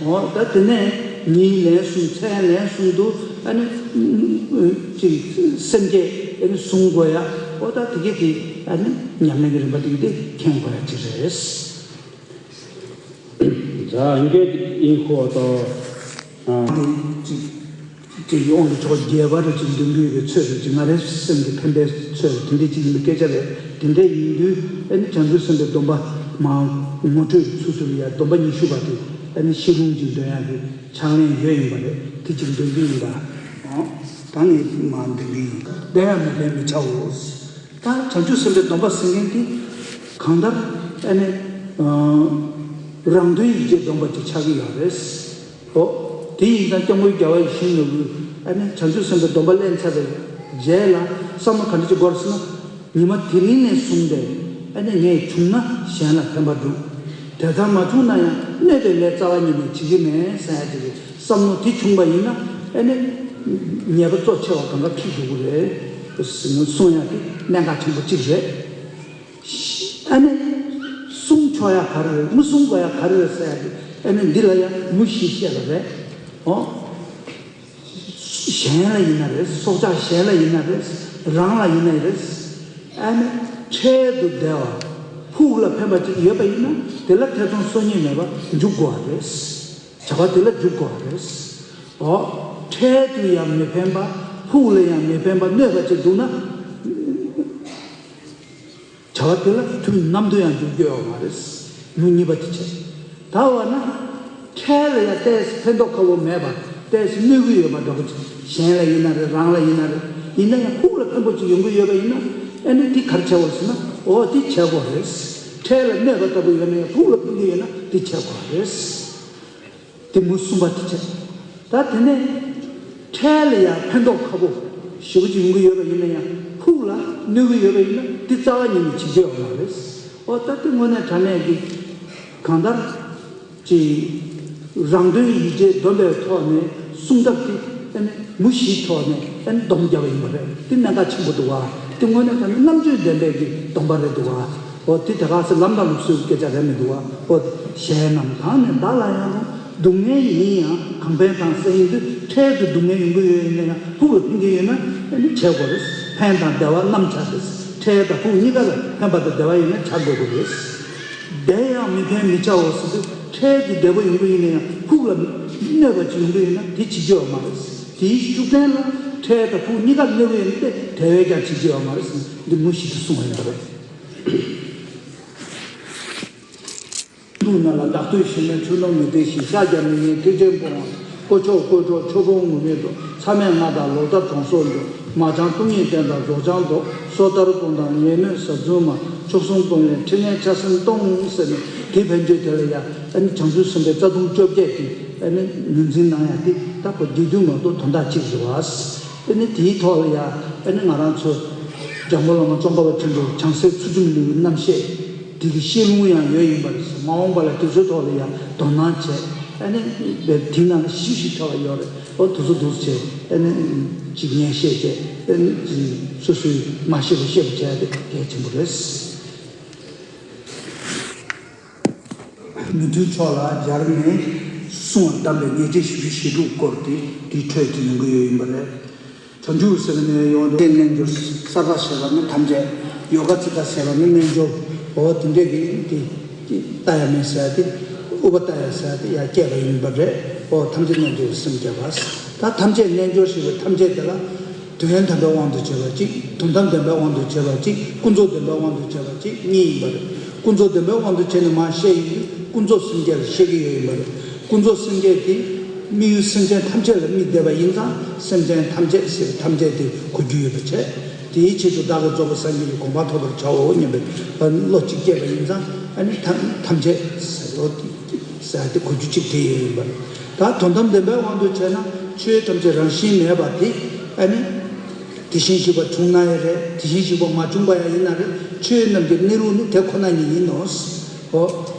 འོ་ད་དེ་ནས་ཉིན་ལན་གསུམ་མཚན་ལན་གསུམ་དུ་ཨ་ནི་ཅིག་སེམས་བསྐྱེད་ཨ་ནི་བཟུང་དགོས་ཡ། འོ་ད་དེ་གས་དེ་ཨ་ནི་ཉམས་ལེན་གྱི་རིམ་པ་དེ་གས་དེ་མཁྱེན་དགོས་ཡ་ཅིག་རེད། ཛ་འགོད་ཨིན་ཧོ་ཏོ། ཨ། ཅིག་ཅིག་དབང་དུ་ཕྱོགས་རྒྱས་པ་རུ་ཅིག་འདོན་གྱི་ཡོད་པའི་ཚོད་རེད། ཅིག་ང་རའི་སེམས་ཀྱི་འཕེན་པའི་ཚོད་རེད། དེ་འདྲའི་ཅིག་ཡིན་པའི་སྐད་ཆ་རེད། དེ་འདྲ་ཡིན་དུས་ཨ་ནི་བྱང་ཆུབ་སེམས་དཔའི་སྡོམ་པ་མར་ངོ་སྤྲོད་ཚུལ་དུ་ཡ་སྡོམ་པ་ཉི་ཤུ་པ་དེ་ཨ་ནི་ཤེས་ལྷུན་གྱིས་འདོན་ཡག་གི་ཕྱག་ལེན་ཡོད་ཡིན་པ་རེད། དེ་ཅིག་འདོན་གྱི་ཡིན་པ། ཨོ། ད་ངས་མར་འདོན་གྱི་ཡིན། བདེན་ཡང་མི་བདེན་མི་བྱའོ། ད་བྱང་ཆུབ་སེམས་དཔའི་སྡོམ་པ་ཟེར་མཁན་དེ་གང་ལྟར་ཨ་ནི་རང་དོན་ཡིད་བྱེད་སྡོམ་པ་ཅིག་ཆགས་ཀྱི་ཡོད་རེད། ཨོ། དེ་ཡིན་ཙང་སྐྱབས་མགོན་རྒྱལ་བ་ཡིད་བཞིན་ནོར་བུས་ཨ་ནི་བྱང་ཆུབ་སེམས་དཔའི་སྡོམ་པ་ལེན་ཚར་བའི་རྗེས་ལ་བསམ་བློ་ག་འདྲ་ཅིག་འཁོར་ཟེར་ན། ཉི་མ་དེ་རིང་ནས་བཟུང་སྟེ་ཨ་ནི་ངས་བྱུང་ན་གཞན་ལ་ཕན་པ་བསྒྲུབ། དེ་ལྟར་མ་བྱུང་ན་ཡང་གནོད་པའི་ལས་རྩ་བ་ཉིད་ནས་བྱེད་ཀྱི་མེད་ཟེར་ཡ་དེ་རེད། བསམ་བློ་དེ་བྱུང་བ་ཡིན་ན་ཨ་ནི་ཉེས་པ་གཙོ་ཆེ་བ་གང་ག་ཕྱིས་འགྲོ་གི་རེད་གསུང་ཡ་དེ་གནད་འགག་ཆེན་པོ་གཅིག་རེད། ཨ་ནི་གསུང་ཆོག་ཡ་ག་རེ་རེད། མི་གསུང་དགོས་ཡ་ག་རེ་རེད་ཟེར་ཡ་དེ་ཨ་ནི་འདི་ལ་ཡང་མུ་བཞི་བཤད་པ་རེད། ཨོ། གཞན་ལ་ཡིན་ན་རེད། སྲོག་ཆགས་གཞན་ལ་ཡིན་ན་རེད། རང་ལ་ཡིན་ན་རེད། ཨ་ནི་འཕྲལ་དུ་བདེ་བ་ཕུགས་ལ་ཕན་པ་ཅིག་ཡོད་པ་ཡིན་ན་དེ་ལ་ཐེ་ཚོམ་སོ་གཉིས་མེད་པར་འཇུག་དགོས་པ་རེད། བྱ་བ་དེ་ལ་འཇུག་དགོས་པ་རེད། ཨོ། འཕྲལ་དུ་ཡང་མི་ཕན་པ་ཕུགས་ལ་ཡང་མི་ཕན་པ་གནོད་པ་ཅིག་འདུག་ན། བྱ་བ་དེ་ལ་དུས་ནམ་དུ་ཡང་འཇུག་རྒྱུ་ཡོད་མ་རེད། མུ་གཉིས་པ་དེ་བྱས། ད་འོ་ན། འཕྲལ་ལ་ཡང་ཏོག་ཙམ་ཕན་ཐོགས་ཁག་པོ་མེད་པ་ཏོག་ཙམ་གནོད་ཀྱི་ཡོད་པ་འདྲ་པོ་ཅིག་གཞན་ལ་ཡིན་ན་རེད། རང་ལ་ཡིན་ན་རེད། ཡིན་ན་ཡང་ཕུགས་ལ་ཕན་པོ་ཅིག་ཡོང་གི་ཡོད་པ་ཡིན་ན་ཨ་ནི་དེ་ག་རེ་བྱ་དགོས་ཟེར་ན། འོ་དེ་བྱ་དགོས་རེད། འཕྲལ་ལ་གནོད་པ་ལྟ་བུ་ཡོད་ན་ཡང་ཕུགས་ལ་ཕན་གྱི་ཡོད་ན་དེ་བྱ་དགོས་རེད། དེ་མུ་གསུམ་པ་དེ་བྱས། ད་དེ་ནས་འཕྲལ་ལ་ཡང་ཕན་ཐོགས་ཁག་པོ་ཞེ་པོ་ཅིག་ཡོང་གི་ཡོད་པ་ཡིན་ན་ཡང་ཕུགས་ལ་གནོད་ཀྱི་ཡོད་པ་ཡིན་ན་དེ་རྩ་བ་ཉིད་ནས་བྱེད་རྒྱུ་ཡོད་མ་རེད། ཨོ་ད་དེ་དངོས་གནས་དྲང་གནས་ཀྱི་གང་ལྟར་གྱི་རང་དོན་ཡིད་བྱེད་སྡོམ་པའི་ཐོག་ནས་གསུང་ཐབས་དེ་ཨ་ནི་མུ་བཞིའི་ཐོག་ནས་ཨ་ནི་སྡོམ་བརྒྱབ་པ་ཡིན་པ་རེད། དེ་གནད་འགག་ཆེན་པོ་འདུག་བ། དེ་དངོས་གནས་དྲང་གནས་རྣམ་དཔྱོད་ལྡན་པའི་གི་སྡོམ་པ་རེད་འདུག་བ། ཨོ་དེ་དེ་ག་ཚོད་ལམ་དང་ལུགས་སྲོལ་སྐད་ཆ་རེད་མི་འདུག་བ། ཨོ་གཞན་རྣམས་གང་ནས་བདག་ལ་ཡང་རུང་། སྡུག་བསྔལ་ཡིན་ཡང་གང་ཕན་དང་ཟེར་ཡིན་དུས་འཕྲལ་དུ་སྡུག་བསྔལ་ཡོང་གི་ཡོད་ཡིན་ན་ཡང་ཕུགས་ལ་ཕན་གྱི་ཡོད་ན་ཨ་ནི་བྱེད་དགོས་རེད། ཕན་དང་བདེ་བ་རྣམ་འཆར་ཏེ། འཕྲལ་དང་ཕུགས་གཉིས་ཀ་ལ་ཕན་པ་དང་བདེ་བ་ཡོད་ན་བྱ་དགོས་ཀྱི་རེད། བདེན་ཡང་མི་ཕན་མི་བྱའོ་ཟེར་དུས་འཕྲལ་དུ་བདེ་པོ་ཡོང་གི་ཡིན་ན་ཡང་ཕུགས་ལ་གནོད་པ་ཅིག་ཡོང་གི་ཡོད་ན་དེ་བྱེད་རྒྱུ་ཡོད་མ་རེད། དེའི་ཤུགས་བསྟན་ལ་འཕྲལ་དང་ཕུགས་གཉིས་ཀ་གནོད་ཀྱི་ཡོད་ན་དེ་དེ་བས་ཀྱང་བྱེད་རྒྱུ་ཡོད་མ་རེད་ཟེར་ནས་འདི་མུ་བཞི་དུ་གསུངས་པ་ཡིན་པ་རེད། དུག་ནང་ལ་བདག་ལྟོས་ཞེན་མེད་ཆུ་ནང་མི་བདེ་ཞིང་ཤ་རྒྱགས་མི་ཉན་ཐེག་ཆེན་སྤོང་བ། ཀོ་ཆོག་ཀོ་ཆོག་ཆོ་འཕོང་ངུར་སྨྲིག་འགྲོ། ཚ་མེད་ང་དང་ལོག་ལྟ་གྲོང་སོགས་འགྲོ། མ་བྱང་སྟོང་ཉིད་བསྟན་དང་རྫོགས་བྱང་མདོ། སོ་ཐར་སྤོང་དང་ཉེས་མེད་ཟབ་ཚུལ་མ། མཆོག་གསུམ་སྤོང་ལས་ཕྲིན་ལས་ཆ་གསུམ་སྟོང་ཟེར་ནས་དེ་ཕན་ཆོད་དེ་ལ་ཡ་ཨ་ནི་བྱང་ཆུབ་སེམས་དཔའི་རྩ་ལྟུང་བཅོ་བརྒྱད་ཀྱི་ཨ་ནི་ངོས་འཛིན་གནང་ཡ་དེ་ད་ཁོ་དགེ་འདུན་མ་གཏོགས་དོན་དག་གཅིག་རེད་བ། ཨ་ནི་དེའི་ཐོག་ལ་ཡ་ཨ་ནི་ང་རང་ཚོ་འཇམ་མགོན་བླ་མ་ཙོང་ཁ་པ་ཆེན་པོའི་བྱང་སེམས་ཚུལ་ཁྲིམས་གླིང་གི་རྣམ་བཤད་དེ་གི་བཤད་ལུང་ཡང་ཡོད་ཡིན་པ་རེད། མ་འོངས་པ་ལ་དེ་ཚོའི་ཐོག་ལ་ཡ་དོ་སྣང་བྱས་ཨ་ནི་དེ་ནང་ལ་ཞིབ་ཞིབ་ཐོག་ལ་ཡོད་རེད། ཨོ་དེ་ཚོ་འདུག་བྱས་ཨ་ནི་ཅིག་ངས་བཤད་བྱས་ཨ་ནི་ཅིག་སོ་སོའི་མ་ཤེས་པ་ཤེས་པ་བྱས་ཏེ་གལ་ཆེན་པོ་རེད། མི་མཐུན་ཕྱོགས་ལ་སྦྱར་ནས་གསུང་བ་གདམས་པའི་ཉེས་བྱས་བཞི་བཅུ་ཞེ་དྲུག་སྐོར་དེ་དེའི་ཁྲོད་དུ་ཡོང་གི་ཡོད་ཡིན་པ་རེད། བྱང་ཆུབ་ཟེར་བ་ནས་ཡོང་དུས་རྣལ་འབྱོར། སརྦ་ཟེར་བ་ནི་ཐམས་ཅད། ཡོ་ག་ཙི་ཏ་ཟེར་བ་ནི་རྣལ་འབྱོར། འོ་དེ་འདྲས་ཀྱི་དེ་ཏདྱ་ཐཱ་ཡ་མེ་ཟེར་ཏེ་ཨུ་པ་ཏཱ་ཡ་ཟེར་ཏེ་ཡ་བསྐྱེད་པ་ཡིན་པ་རེད། འོ་ཐམས་ཅད་རྣལ་འབྱོར་སེམས་བསྐྱེད་པ། ད་ཐམས་ཅད་རྣལ་འབྱོར་ཞེས་པའི་ཐམས་ཅད་དེ་ལ། དོན་དམ་པའི་དབང་དུ་བྱས་པ་གཅིག་དོན་དམ་བདེན་པའི་དབང་དུ་བྱས་པ་གཅིག་ཀུན་རྫོབ་བདེན་པའི་དབང་དུ་བྱས་པ་གཅིག་གཉིས་ཡིན་པ་རེད། ཀུན་རྫོབ་བདེན་པའི་དབང་དུ་བྱས་ནས་མར་བཤད་ཡོང་དུས་ཀུན་རྫོབ་སེམས་བསྐྱེད་ལ་བཤད་ཀྱི་ཡོད་ཡིན་པ་རེད། ཀུན་རྫོབ་སེམས་བསྐྱེད་དེ་དམིགས་ཡུལ་སེམས་ཅན་ཐམས་ཅད་ལ་དམིགས་བསྡད་པ་ཡིན་ཙང་སེམས་ཅན་ཐམས་ཅད་ཟེར་བའི་ཐམས་ཅད་དེ་གོ་རྒྱུ་ཡོད་པ་བྱས། དེའི་ཆེད་དུ་བདག་གིས་རྫོགས་པའི་སངས་རྒྱས་ཀྱི་གོ་འཕང་ཐོབ་པར་བྱའོ་སྙམ་པའི་བློ་གཅིག་སྐྱེས་པ་ཡིན་ཙང་ཨ་ནི་ཐམས་ཅད་ཟེར་བ་དེ། ཟེར་ཏེ་གོ་རྒྱུ་གཅིག་དེ་ཡོད་ཡིན་པ་རེད། ད་དོན་དམ་བདེན་པའི་དབང་དུ་བྱས་ན་ཆོས་ཐམས་ཅད་རང་བཞིན་མེད་པ་དེ་ཨ་ནི་དེ་བཞིན་གཤེགས་པ་བྱུང་ན་ཡང་རེད། དེ་བཞིན་གཤེགས་པ་མ་བྱུང་པ་ཡང་ཡིན་ན་རེད། ཆོས་རྣམས་ཀྱི་གནས་ལུགས་ནི་དེ་ཁོ་ན་ཉིད་ཡིན་ནོ། འོ།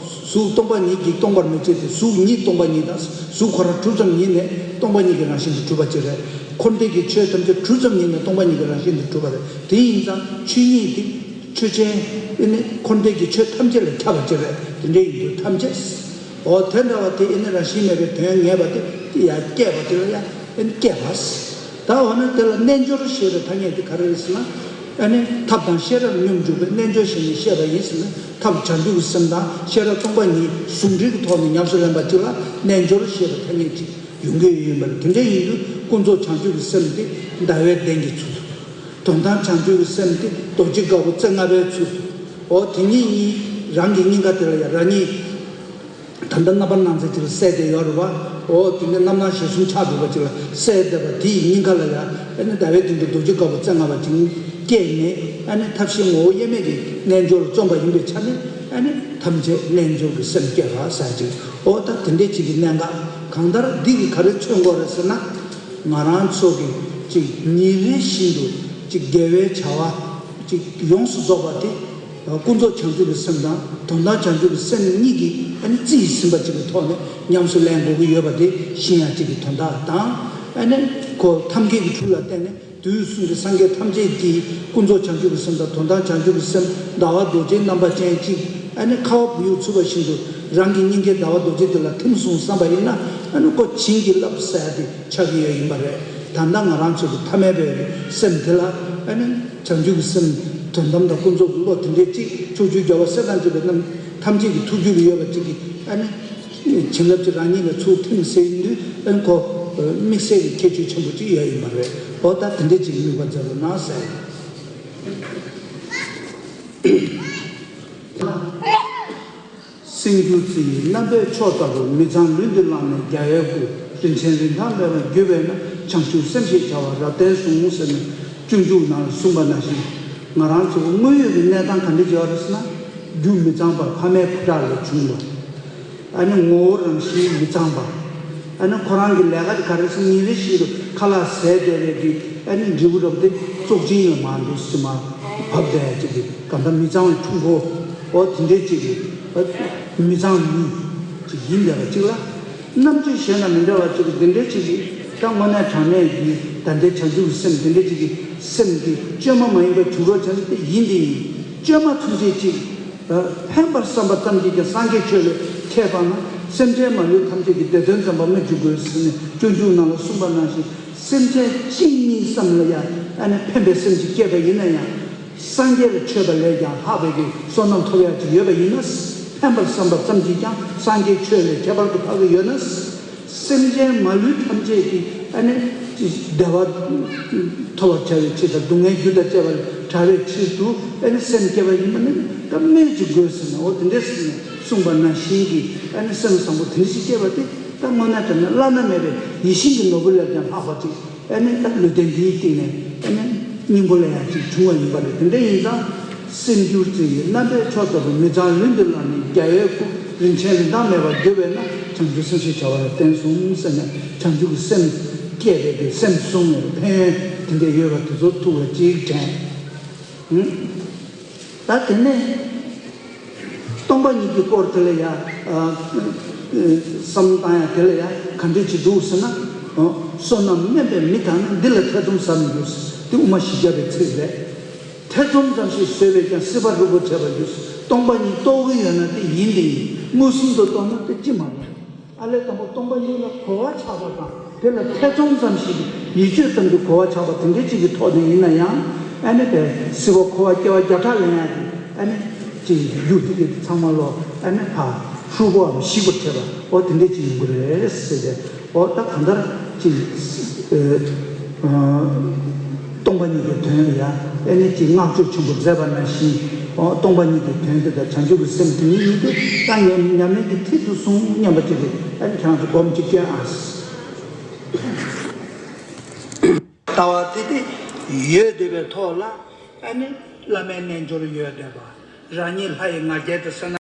གཟུགས་སྟོང་པ་ཉིད་ཀྱིས་སྟོང་པར་མི་བྱེད་དེ། གཟུགས་ཉིད་སྟོང་པ་ཉིད་དང་གཟུགས་ཁོ་རང་གྲུབ་ཙམ་ཉིད་ནས་སྟོང་པ་ཉིད་ཀྱི་རང་བཞིན་དུ་གྲུབ་པ་ཅིག་རེད། འཁོར་འདས་ཀྱི་ཆོས་ཐམས་ཅད་གྲུབ་ཙམ་ཉིད་ནས་སྟོང་པ་ཉིད་ཀྱི་རང་བཞིན་དུ་གྲུབ་པ་རེད། དེ་ཡིན་ཙང་ཆོས་ཉིད་དེ་ཆོས་ཅན། དེ་ནི་འཁོར་འདས་ཀྱི་ཆོས་ཐམས་ཅད་ལས་ཁྱབ་པ་ཅིག་རེད། དེ་འདྲ་ཡིན་དུས་ཐམས་ཅད། འོ་དེ་འདྲ་བ་དེ་ཨེ་ནི་རང་བཞིན་མེད་པའི་དོན་ངེས་པ་དེ་དེ་ཡང་སྐྱེས་པ་དེ་ལ་ཡང་ཨེ་ནི་སྐྱེས་པ། ད་འོ་ན་དེ་ལ་རྣལ་འབྱོར་ཞེས་པའི་ཐ་སྙད་དེ་ག་རེ་རེད་ཟེར་ན། ཨེ་ནི་ཐབས་དང་ཤེས་རབ་སྙོམས་འཇུག་པའི་རྣལ་འབྱོར་ཞེས་ནི་བཤད་པ་ཡིན་ཟེར་ན། ཐབས་བྱང་ཆུབ་ཀྱི་སེམས་དང་ཤེས་རབ་སྟོང་པ་ཉིད་ཟུང་འབྲེལ་གྱི་ཐོག་ནས་ཉམས་སུ་ལེན་པ་གཅིག་ལ་རྣལ་འབྱོར་ཞེས་པའི་ཐ་སྙད་ཅིག་ཡོང་གི་ཡོད་ཡིན་པ་རེད། དེ་འདྲ་ཡིན་དུས་ཀུན་རྫོབ་བྱང་ཆུབ་ཀྱི་སེམས་དེ་ཟླ་བའི་གདན་གྱི་ཚུལ་དུ། དོན་དམ་བྱང་ཆུབ་ཀྱི་སེམས་དེ་རྡོ་རྗེ་དཀར་པོ་རྩེ་ལྔ་པའི་ཚུལ་དུ། འོ་དེ་ཉིད་གཉིས་རང་གི་སྙིང་ག་དེ་ལ་ཡང་རང་ཉིད། ད་ལྟ་རྣམ་པར་སྣང་མཛད་ཅིག་ལ་གསལ་བསྡད་ཡོད་རེད་བ། འོ་དེ་འདྲའི་རྣམ་སྣང་ཞལ་གསུམ་ཆགས་འགྲོ་བ་ཅིག་ལ་གསལ་བསྡད་པ་དེ་ཡི་སྙིང་ག་ལ་ཡང་ཨ་ནི་ཟླ་བའི་གདན་དུ་རྡོ་རྗེ་དཀར་པོ་རྩེ་ལྔ་པ་ཅིག་སྐྱེས་ནས། ཨ་ནི་ཐབས་ཤེས་ངོ་བོ་དབྱེར་མེད་ཀྱི་རྣལ་འབྱོར་རྩོམ་པ་ཡིན་པའི་ཆ་ནས། ཨ་ནི་ཐམས་ཅད་རྣལ་འབྱོར་གྱི་སེམས་བསྐྱེད་པ་ཟེར་ཅིག་འོ་ད་དེ་འདྲའི་ཅིག་གི་གནད་འགག་གང་ལྟར་འདི་གིས་ག་རེ་མཚོན་དགོས་རེད་ཟེར་ན། ང་རང་ཚོ་གི་ཅིག་ཉིན་རེ་བཞིན་དུ་ཅིག་དགེ་བའི་བྱ་བ་ཅིག་ཡོངས་སུ་རྫོགས་པ་དེ། ཀུན་རྫོབ་བྱང་ཆུབ་ཀྱི་སེམས་དང་དོན་དམ་བྱང་ཆུབ་ཀྱི་སེམས་གཉིས་ཀྱིས་ཨ་ནི་རྩིས་ཟིན་པ་ཅིག་གི་ཐོག་ནས་ཉམས་སུ་ལེན་དགོས་ཀྱི་ཡོད་པ་དེ་ཤེས་ཡ་ཅིག་གི་དོན་དག་དང་། ཨ་ནི་ཁོ་ཐབས་མཁས་ཀྱི་ཐུགས་ལ་བརྟེན་ནས་དུས་གསུམ་གྱི་སངས་རྒྱས་ཐམས་ཅད་ཀྱིས་ཀུན་རྫོབ་བྱང་ཆུབ་ཀྱི་སེམས་དང་དོན་དམ་བྱང་ཆུབ་ཀྱི་སེམས་ཟླ་བ་རྡོ་རྗེ་རྣམ་པ་ཅན་གཅིག་ཨ་ནི་ཁ་བ་བུ་ཡུག་འཚུབ་པ་བཞིན་དུ་རང་གི་སྙིང་གའི་ཟླ་བ་རྡོ་རྗེ་དེ་ལ་ཐིམ་སོང་བསམ་པ་ཡིན་ན། ཨ་ནི་ཁོ་བྱིན་གྱིས་བརླབས་ཟེར་ཡ་དེ་ཆགས་ཀྱི་ཡོད་ཡིན་པ་རེད། ད་ལྟ་ང་རང་ཚོ་གི་ཐ་མལ་པའི་སེམས་དེ་ལ་ཨ་ནི་བྱང་ཆུབ་ཀྱི་སེམས་དོན་དམ་དང་ཀུན་རྫོབ་ཀྱི་བློ་དེ་འདྲའི་གཅིག་ཕྱོགས་བཅུའི་རྒྱལ་བ་སྲས་དང་བཅས་པའི་རྣམས་ཐམས་ཅད་ཀྱི་ཐུགས་རྒྱུད་ཀྱི་ཡོད་པ་གཅིག་གིས་ཨ་ནི་བྱིན་རླབས་ཀྱིས་རང་ཉིད་ལ་ཚུར་ཐིམ་ཟེར་ཡིན་དུས། ཨ་ནི་ཁོ་དམིགས་བསལ་གྱི་ཁྱད་ཆོས་ཆེན་པོ་གཅིག་ཡོད་ཡིན་པ་རེད། འོ་ད་དེ་འདྲའི་གཅིག་དམིགས་པ་མཛད་པ་ན་ཟེར། སེམས་སྒྱུར་རྩི་ཡི་རྣམ་པའི་མཆོག་ལྟ་བུ། མི་གཙང་ལུས་འདི་བླངས་ནས་རྒྱལ་བའི་སྐུ། རིན་ཆེན་རིན་ཐང་མེད་པར་གྱུར་པས་ན། བྱང་ཆུབ་སེམས་ཞེས་བྱ་བ་རབ་བརྟན་ཟུངས་ཟེར་ནས་སྤྱོད་འཇུག་ནང་ལ་གསུངས་པ་ནང་བཞིན། ང་རང་ཚོ་དངོས་ཡོད་ཀྱི་གནས་སྟངས་ག་འདྲ་ཅིག་ཡོད་རེད་ཟེར་ན། རྒྱུ་མི་གཙང་བ་ཕ་མའི་ཁུ་ཁྲག་ལས་བྱུང་བ། ཨ་ནི་ངོ་བོ་རང་བཞིན་མི་གཙང་བ། ཨ་ནི་ཁོ་རང་གི་ལས་ཀ་དེ་ག་རེ་ཟེར་ན་ཉིན་རེ་བཞིན་དུ་ཁ་ལག་ཟས་བསྡད་པའི་གི་ཨ་ནི་འབྲས་བུ་རབ་དེ་བཙོག་གཅིན་ཡང་མ་འདུག་ཟེར་མ་བབས་བསྡད་ཅིག་གི་གང་ལྟར་མི་གཙང་བའི་ཕྲུ་གུ། འོ་དེ་འདྲའི་ཅིག་གི་མི་གཙང་ལུས་ཅིག་ཡིན་བསྡད་པ་ཅིག་ལ། རྣམ་དཔྱོད་གཞན་དང་མི་འདྲ་བ་ཅིག་གི་འདི་འདྲའི་ཅིག་གི་ད་དངོས་གནས་དྲང་གནས་ཀྱི་ད་ལྟའི་བྱང་ཆུབ་ཀྱི་སེམས་འདི་འདྲའི་ཅིག་གི་སེམས་ཀྱི་བཅོས་མ་མ་ཡིན་པ་འཇུག་རོགས་བྱས་ན་དེ་ཡིན་དེ་ཡིན། བཅོས་མ་ཚུན་ཆད་ཅིག་ཕན་པར་བསམ་པ་ཙམ་གྱིས་ཀྱང་སངས་རྒྱས་ཆོས་ལས་ཁྱད་པར་ན། སེམས་ཅན་མ་ལུས་ཐམས་ཅད་ཀྱི་བདེ་དོན་ཙམ་པ་སྨོས་ཅི་དགོས་ཟེར་ནས་སྤྱོད་འཇུག་ནང་ལ་གསུངས་པ་ནང་བཞིན། སེམས་ཅན་གཅིག་གཉིས་ཙམ་ལ་ཡང་ཨ་ནི་ཕན་པའི་སེམས་ཅིག་སྐྱེས་པ་ཡིན་ན་ཡང་། སངས་རྒྱས་ལ་མཆོད་པ་ལས་ཀྱང་ལྷག་པའི་གི་བསོད་ནམས་ཐོབ་ཡག་ཅིག་ཡོད་པ་ཡིན་ན། ཕན་པར་བསམ་པ་ཙམ་གྱིས་ཀྱང་སངས་རྒྱས་ཆོས་ལས་ཁྱད་པར་དུ་འཕགས་ཀྱི་ཡོད་ན། སེམས་ཅན་མ་ལུས་ཐམས་ཅད་ཀྱི་ཨ་ནི་བདེ་བ་ཐོབ་པར་བྱ་བའི་ཕྱིར་དང་སྡུག་བསྔལ་རྒྱུ་དང་བཅས་པ་ལས་བྲལ་བའི་ཕྱིར་དུ་ཨ་ནི་སེམས་བསྐྱེད་པ་ཡིན་པ་ནི་ད་སྨོས་ཅི་དགོས་ཟེར་ནས། འོ་དེ་འདྲས་ཟེར་ནས་གསུངས་པ་ནང་བཞིན་གྱི་ཨ་ནི་སེམས་བཟང་པོ་དེ་འདྲ་ཞིག་སྐྱེས་པ་དེ་ད་དངོས་གནས་དྲང་གནས་བླ་ན་མེད་པའི་ཡིད་བཞིན་གྱི་ནོར་བུ་ལས་ཀྱང་ལྷག་པ་ཅིག་ཨ་ནི་ད་ལུས་རྟེན་འདིའི་སྟེང་ནས་ཨ་ནི་སྙིང་པོ་ལ་ཡང་ཅིག་བྱུང་བ་ཡིན་པ་རེད། དེ་འདྲ་ཡིན་ཙང་། སེམས་སྒྱུར་རྩི་ཡི་རྣམ་པའི་མཆོག་ལྟ་བུ། མི་གཙང་ལུས་འདི་བླངས་ནས་རྒྱལ་བའི་སྐུ། རིན་ཆེན་རིན་ཐང་མེད་པར་གྱུར་པས་ན། བྱང་ཆུབ་སེམས་ཞེས་བྱ་བ་རབ་བརྟན་ཟུངས་ཟེར་ནས་བྱང་ཆུབ་ཀྱི་སེམས་བསྐྱེད་པའི་གི་སེམས་བཟུང་བའི་ཕན་ཡོན་དེ་འདྲ་ཡོད་པ་དེ་ཚོ་ཐུགས་ལ་ཅིག་དྲན། ད་དེ་ནས་སྟོང་པ་ཉིད་ཀྱི་སྐོར་དེ་ལ་ཡང་བསམ་བཏང་ཡ་དེ་ལ་ཡང་ག་འདྲ་ཅིག་འདུག་ཟེར་ན། བསོད་ནམས་དམན་པའི་མི་དག་ནི། འདི་ལ་ཐེ་ཚོམ་ཟ་མི་འགྱུར། འདི་དབུ་མ་བཞི་བརྒྱ་པའི་ཚིག་རེད། ཐེ་ཚོམ་ཙམ་ཞིག་བཟོས་པས་ཀྱང་སྲིད་པ་ལྷུན་པོར་བྱས་པར་འགྱུར། སྟོང་པ་ཉིད་རྟོགས་ཀྱི་ཡོད་ན་དེ་ཡིན་དེ་ཡིན། མངོན་སུམ་དུ་རྟོགས་ན་དེ་ཅི་མ་རུང་། ཨ་ལས་དང་པོ་སྟོང་པ་ཉིད་ལ་གོ་བ་ཆགས་པ་དང་། དེ་ལ་ཐེ་ཚོམ་ཙམ་ཞིག་ཡིད་དཔྱོད་ཙམ་གྱི་གོ་བ་ཆགས་པ་དེ་འདྲའི་ཅིག་གི་ཐོག་ནས་ཡིན་ན་ཡང་། ཨ་ནི་དེ་སྲིད་པ་འཁོར་བ་སྐྱེ་བ་བརྒྱ་ཕྲག་ལེན་ཡ་དེ་ཨ་ནི་ཅིག་རྒྱུ་དེ་གི་ཚང་མ་ལོ་ཨ་ནི་ཕ་ཧྲུལ་པོའམ་ཞིག་པར་བྱེད་པ། འོ་དེ་འདྲའི་ཅིག་ཡིན་དགོས་རེད་ཟེར་ཏེ། འོ་ད་གང་ལྟར་ཅིག་ཨ་སྟོང་པ་ཉིད་ཀྱི་དོན་ལ་ཡང་ཨ་ནི་ཅིག་བསྔགས་བརྗོད་ཆེན་པོ་མཛད་པ་ནང་བཞིན། འོ་སྟོང་པ་ཉིད་ཀྱི་དོན་དེ་དང་བྱང་ཆུབ་ཀྱི་སེམས་དེ་གཉིས་ཡིན་ཏེ། ད་ཉམས་ཉམས་ལེན་གྱི་མཐིལ་དུ་སོང་སྙམ་པ་ཅིག་རེད། ཨ་ནི་ཁྱེད་རང་ཚོ་སྒོམ་ཅིག་སྐྱོན་ཨ། ལྟ་བ་དེ་དེ་ཡོད་བསྡད་པའི་ཐོག་ལ། ཨ་ནི་བླ་མའི་རྣལ་འབྱོར་ཡོད་བསྡད་པ། རང་ཉིད་ལྷ་ཡི་ང་རྒྱལ་དུ་སེམས་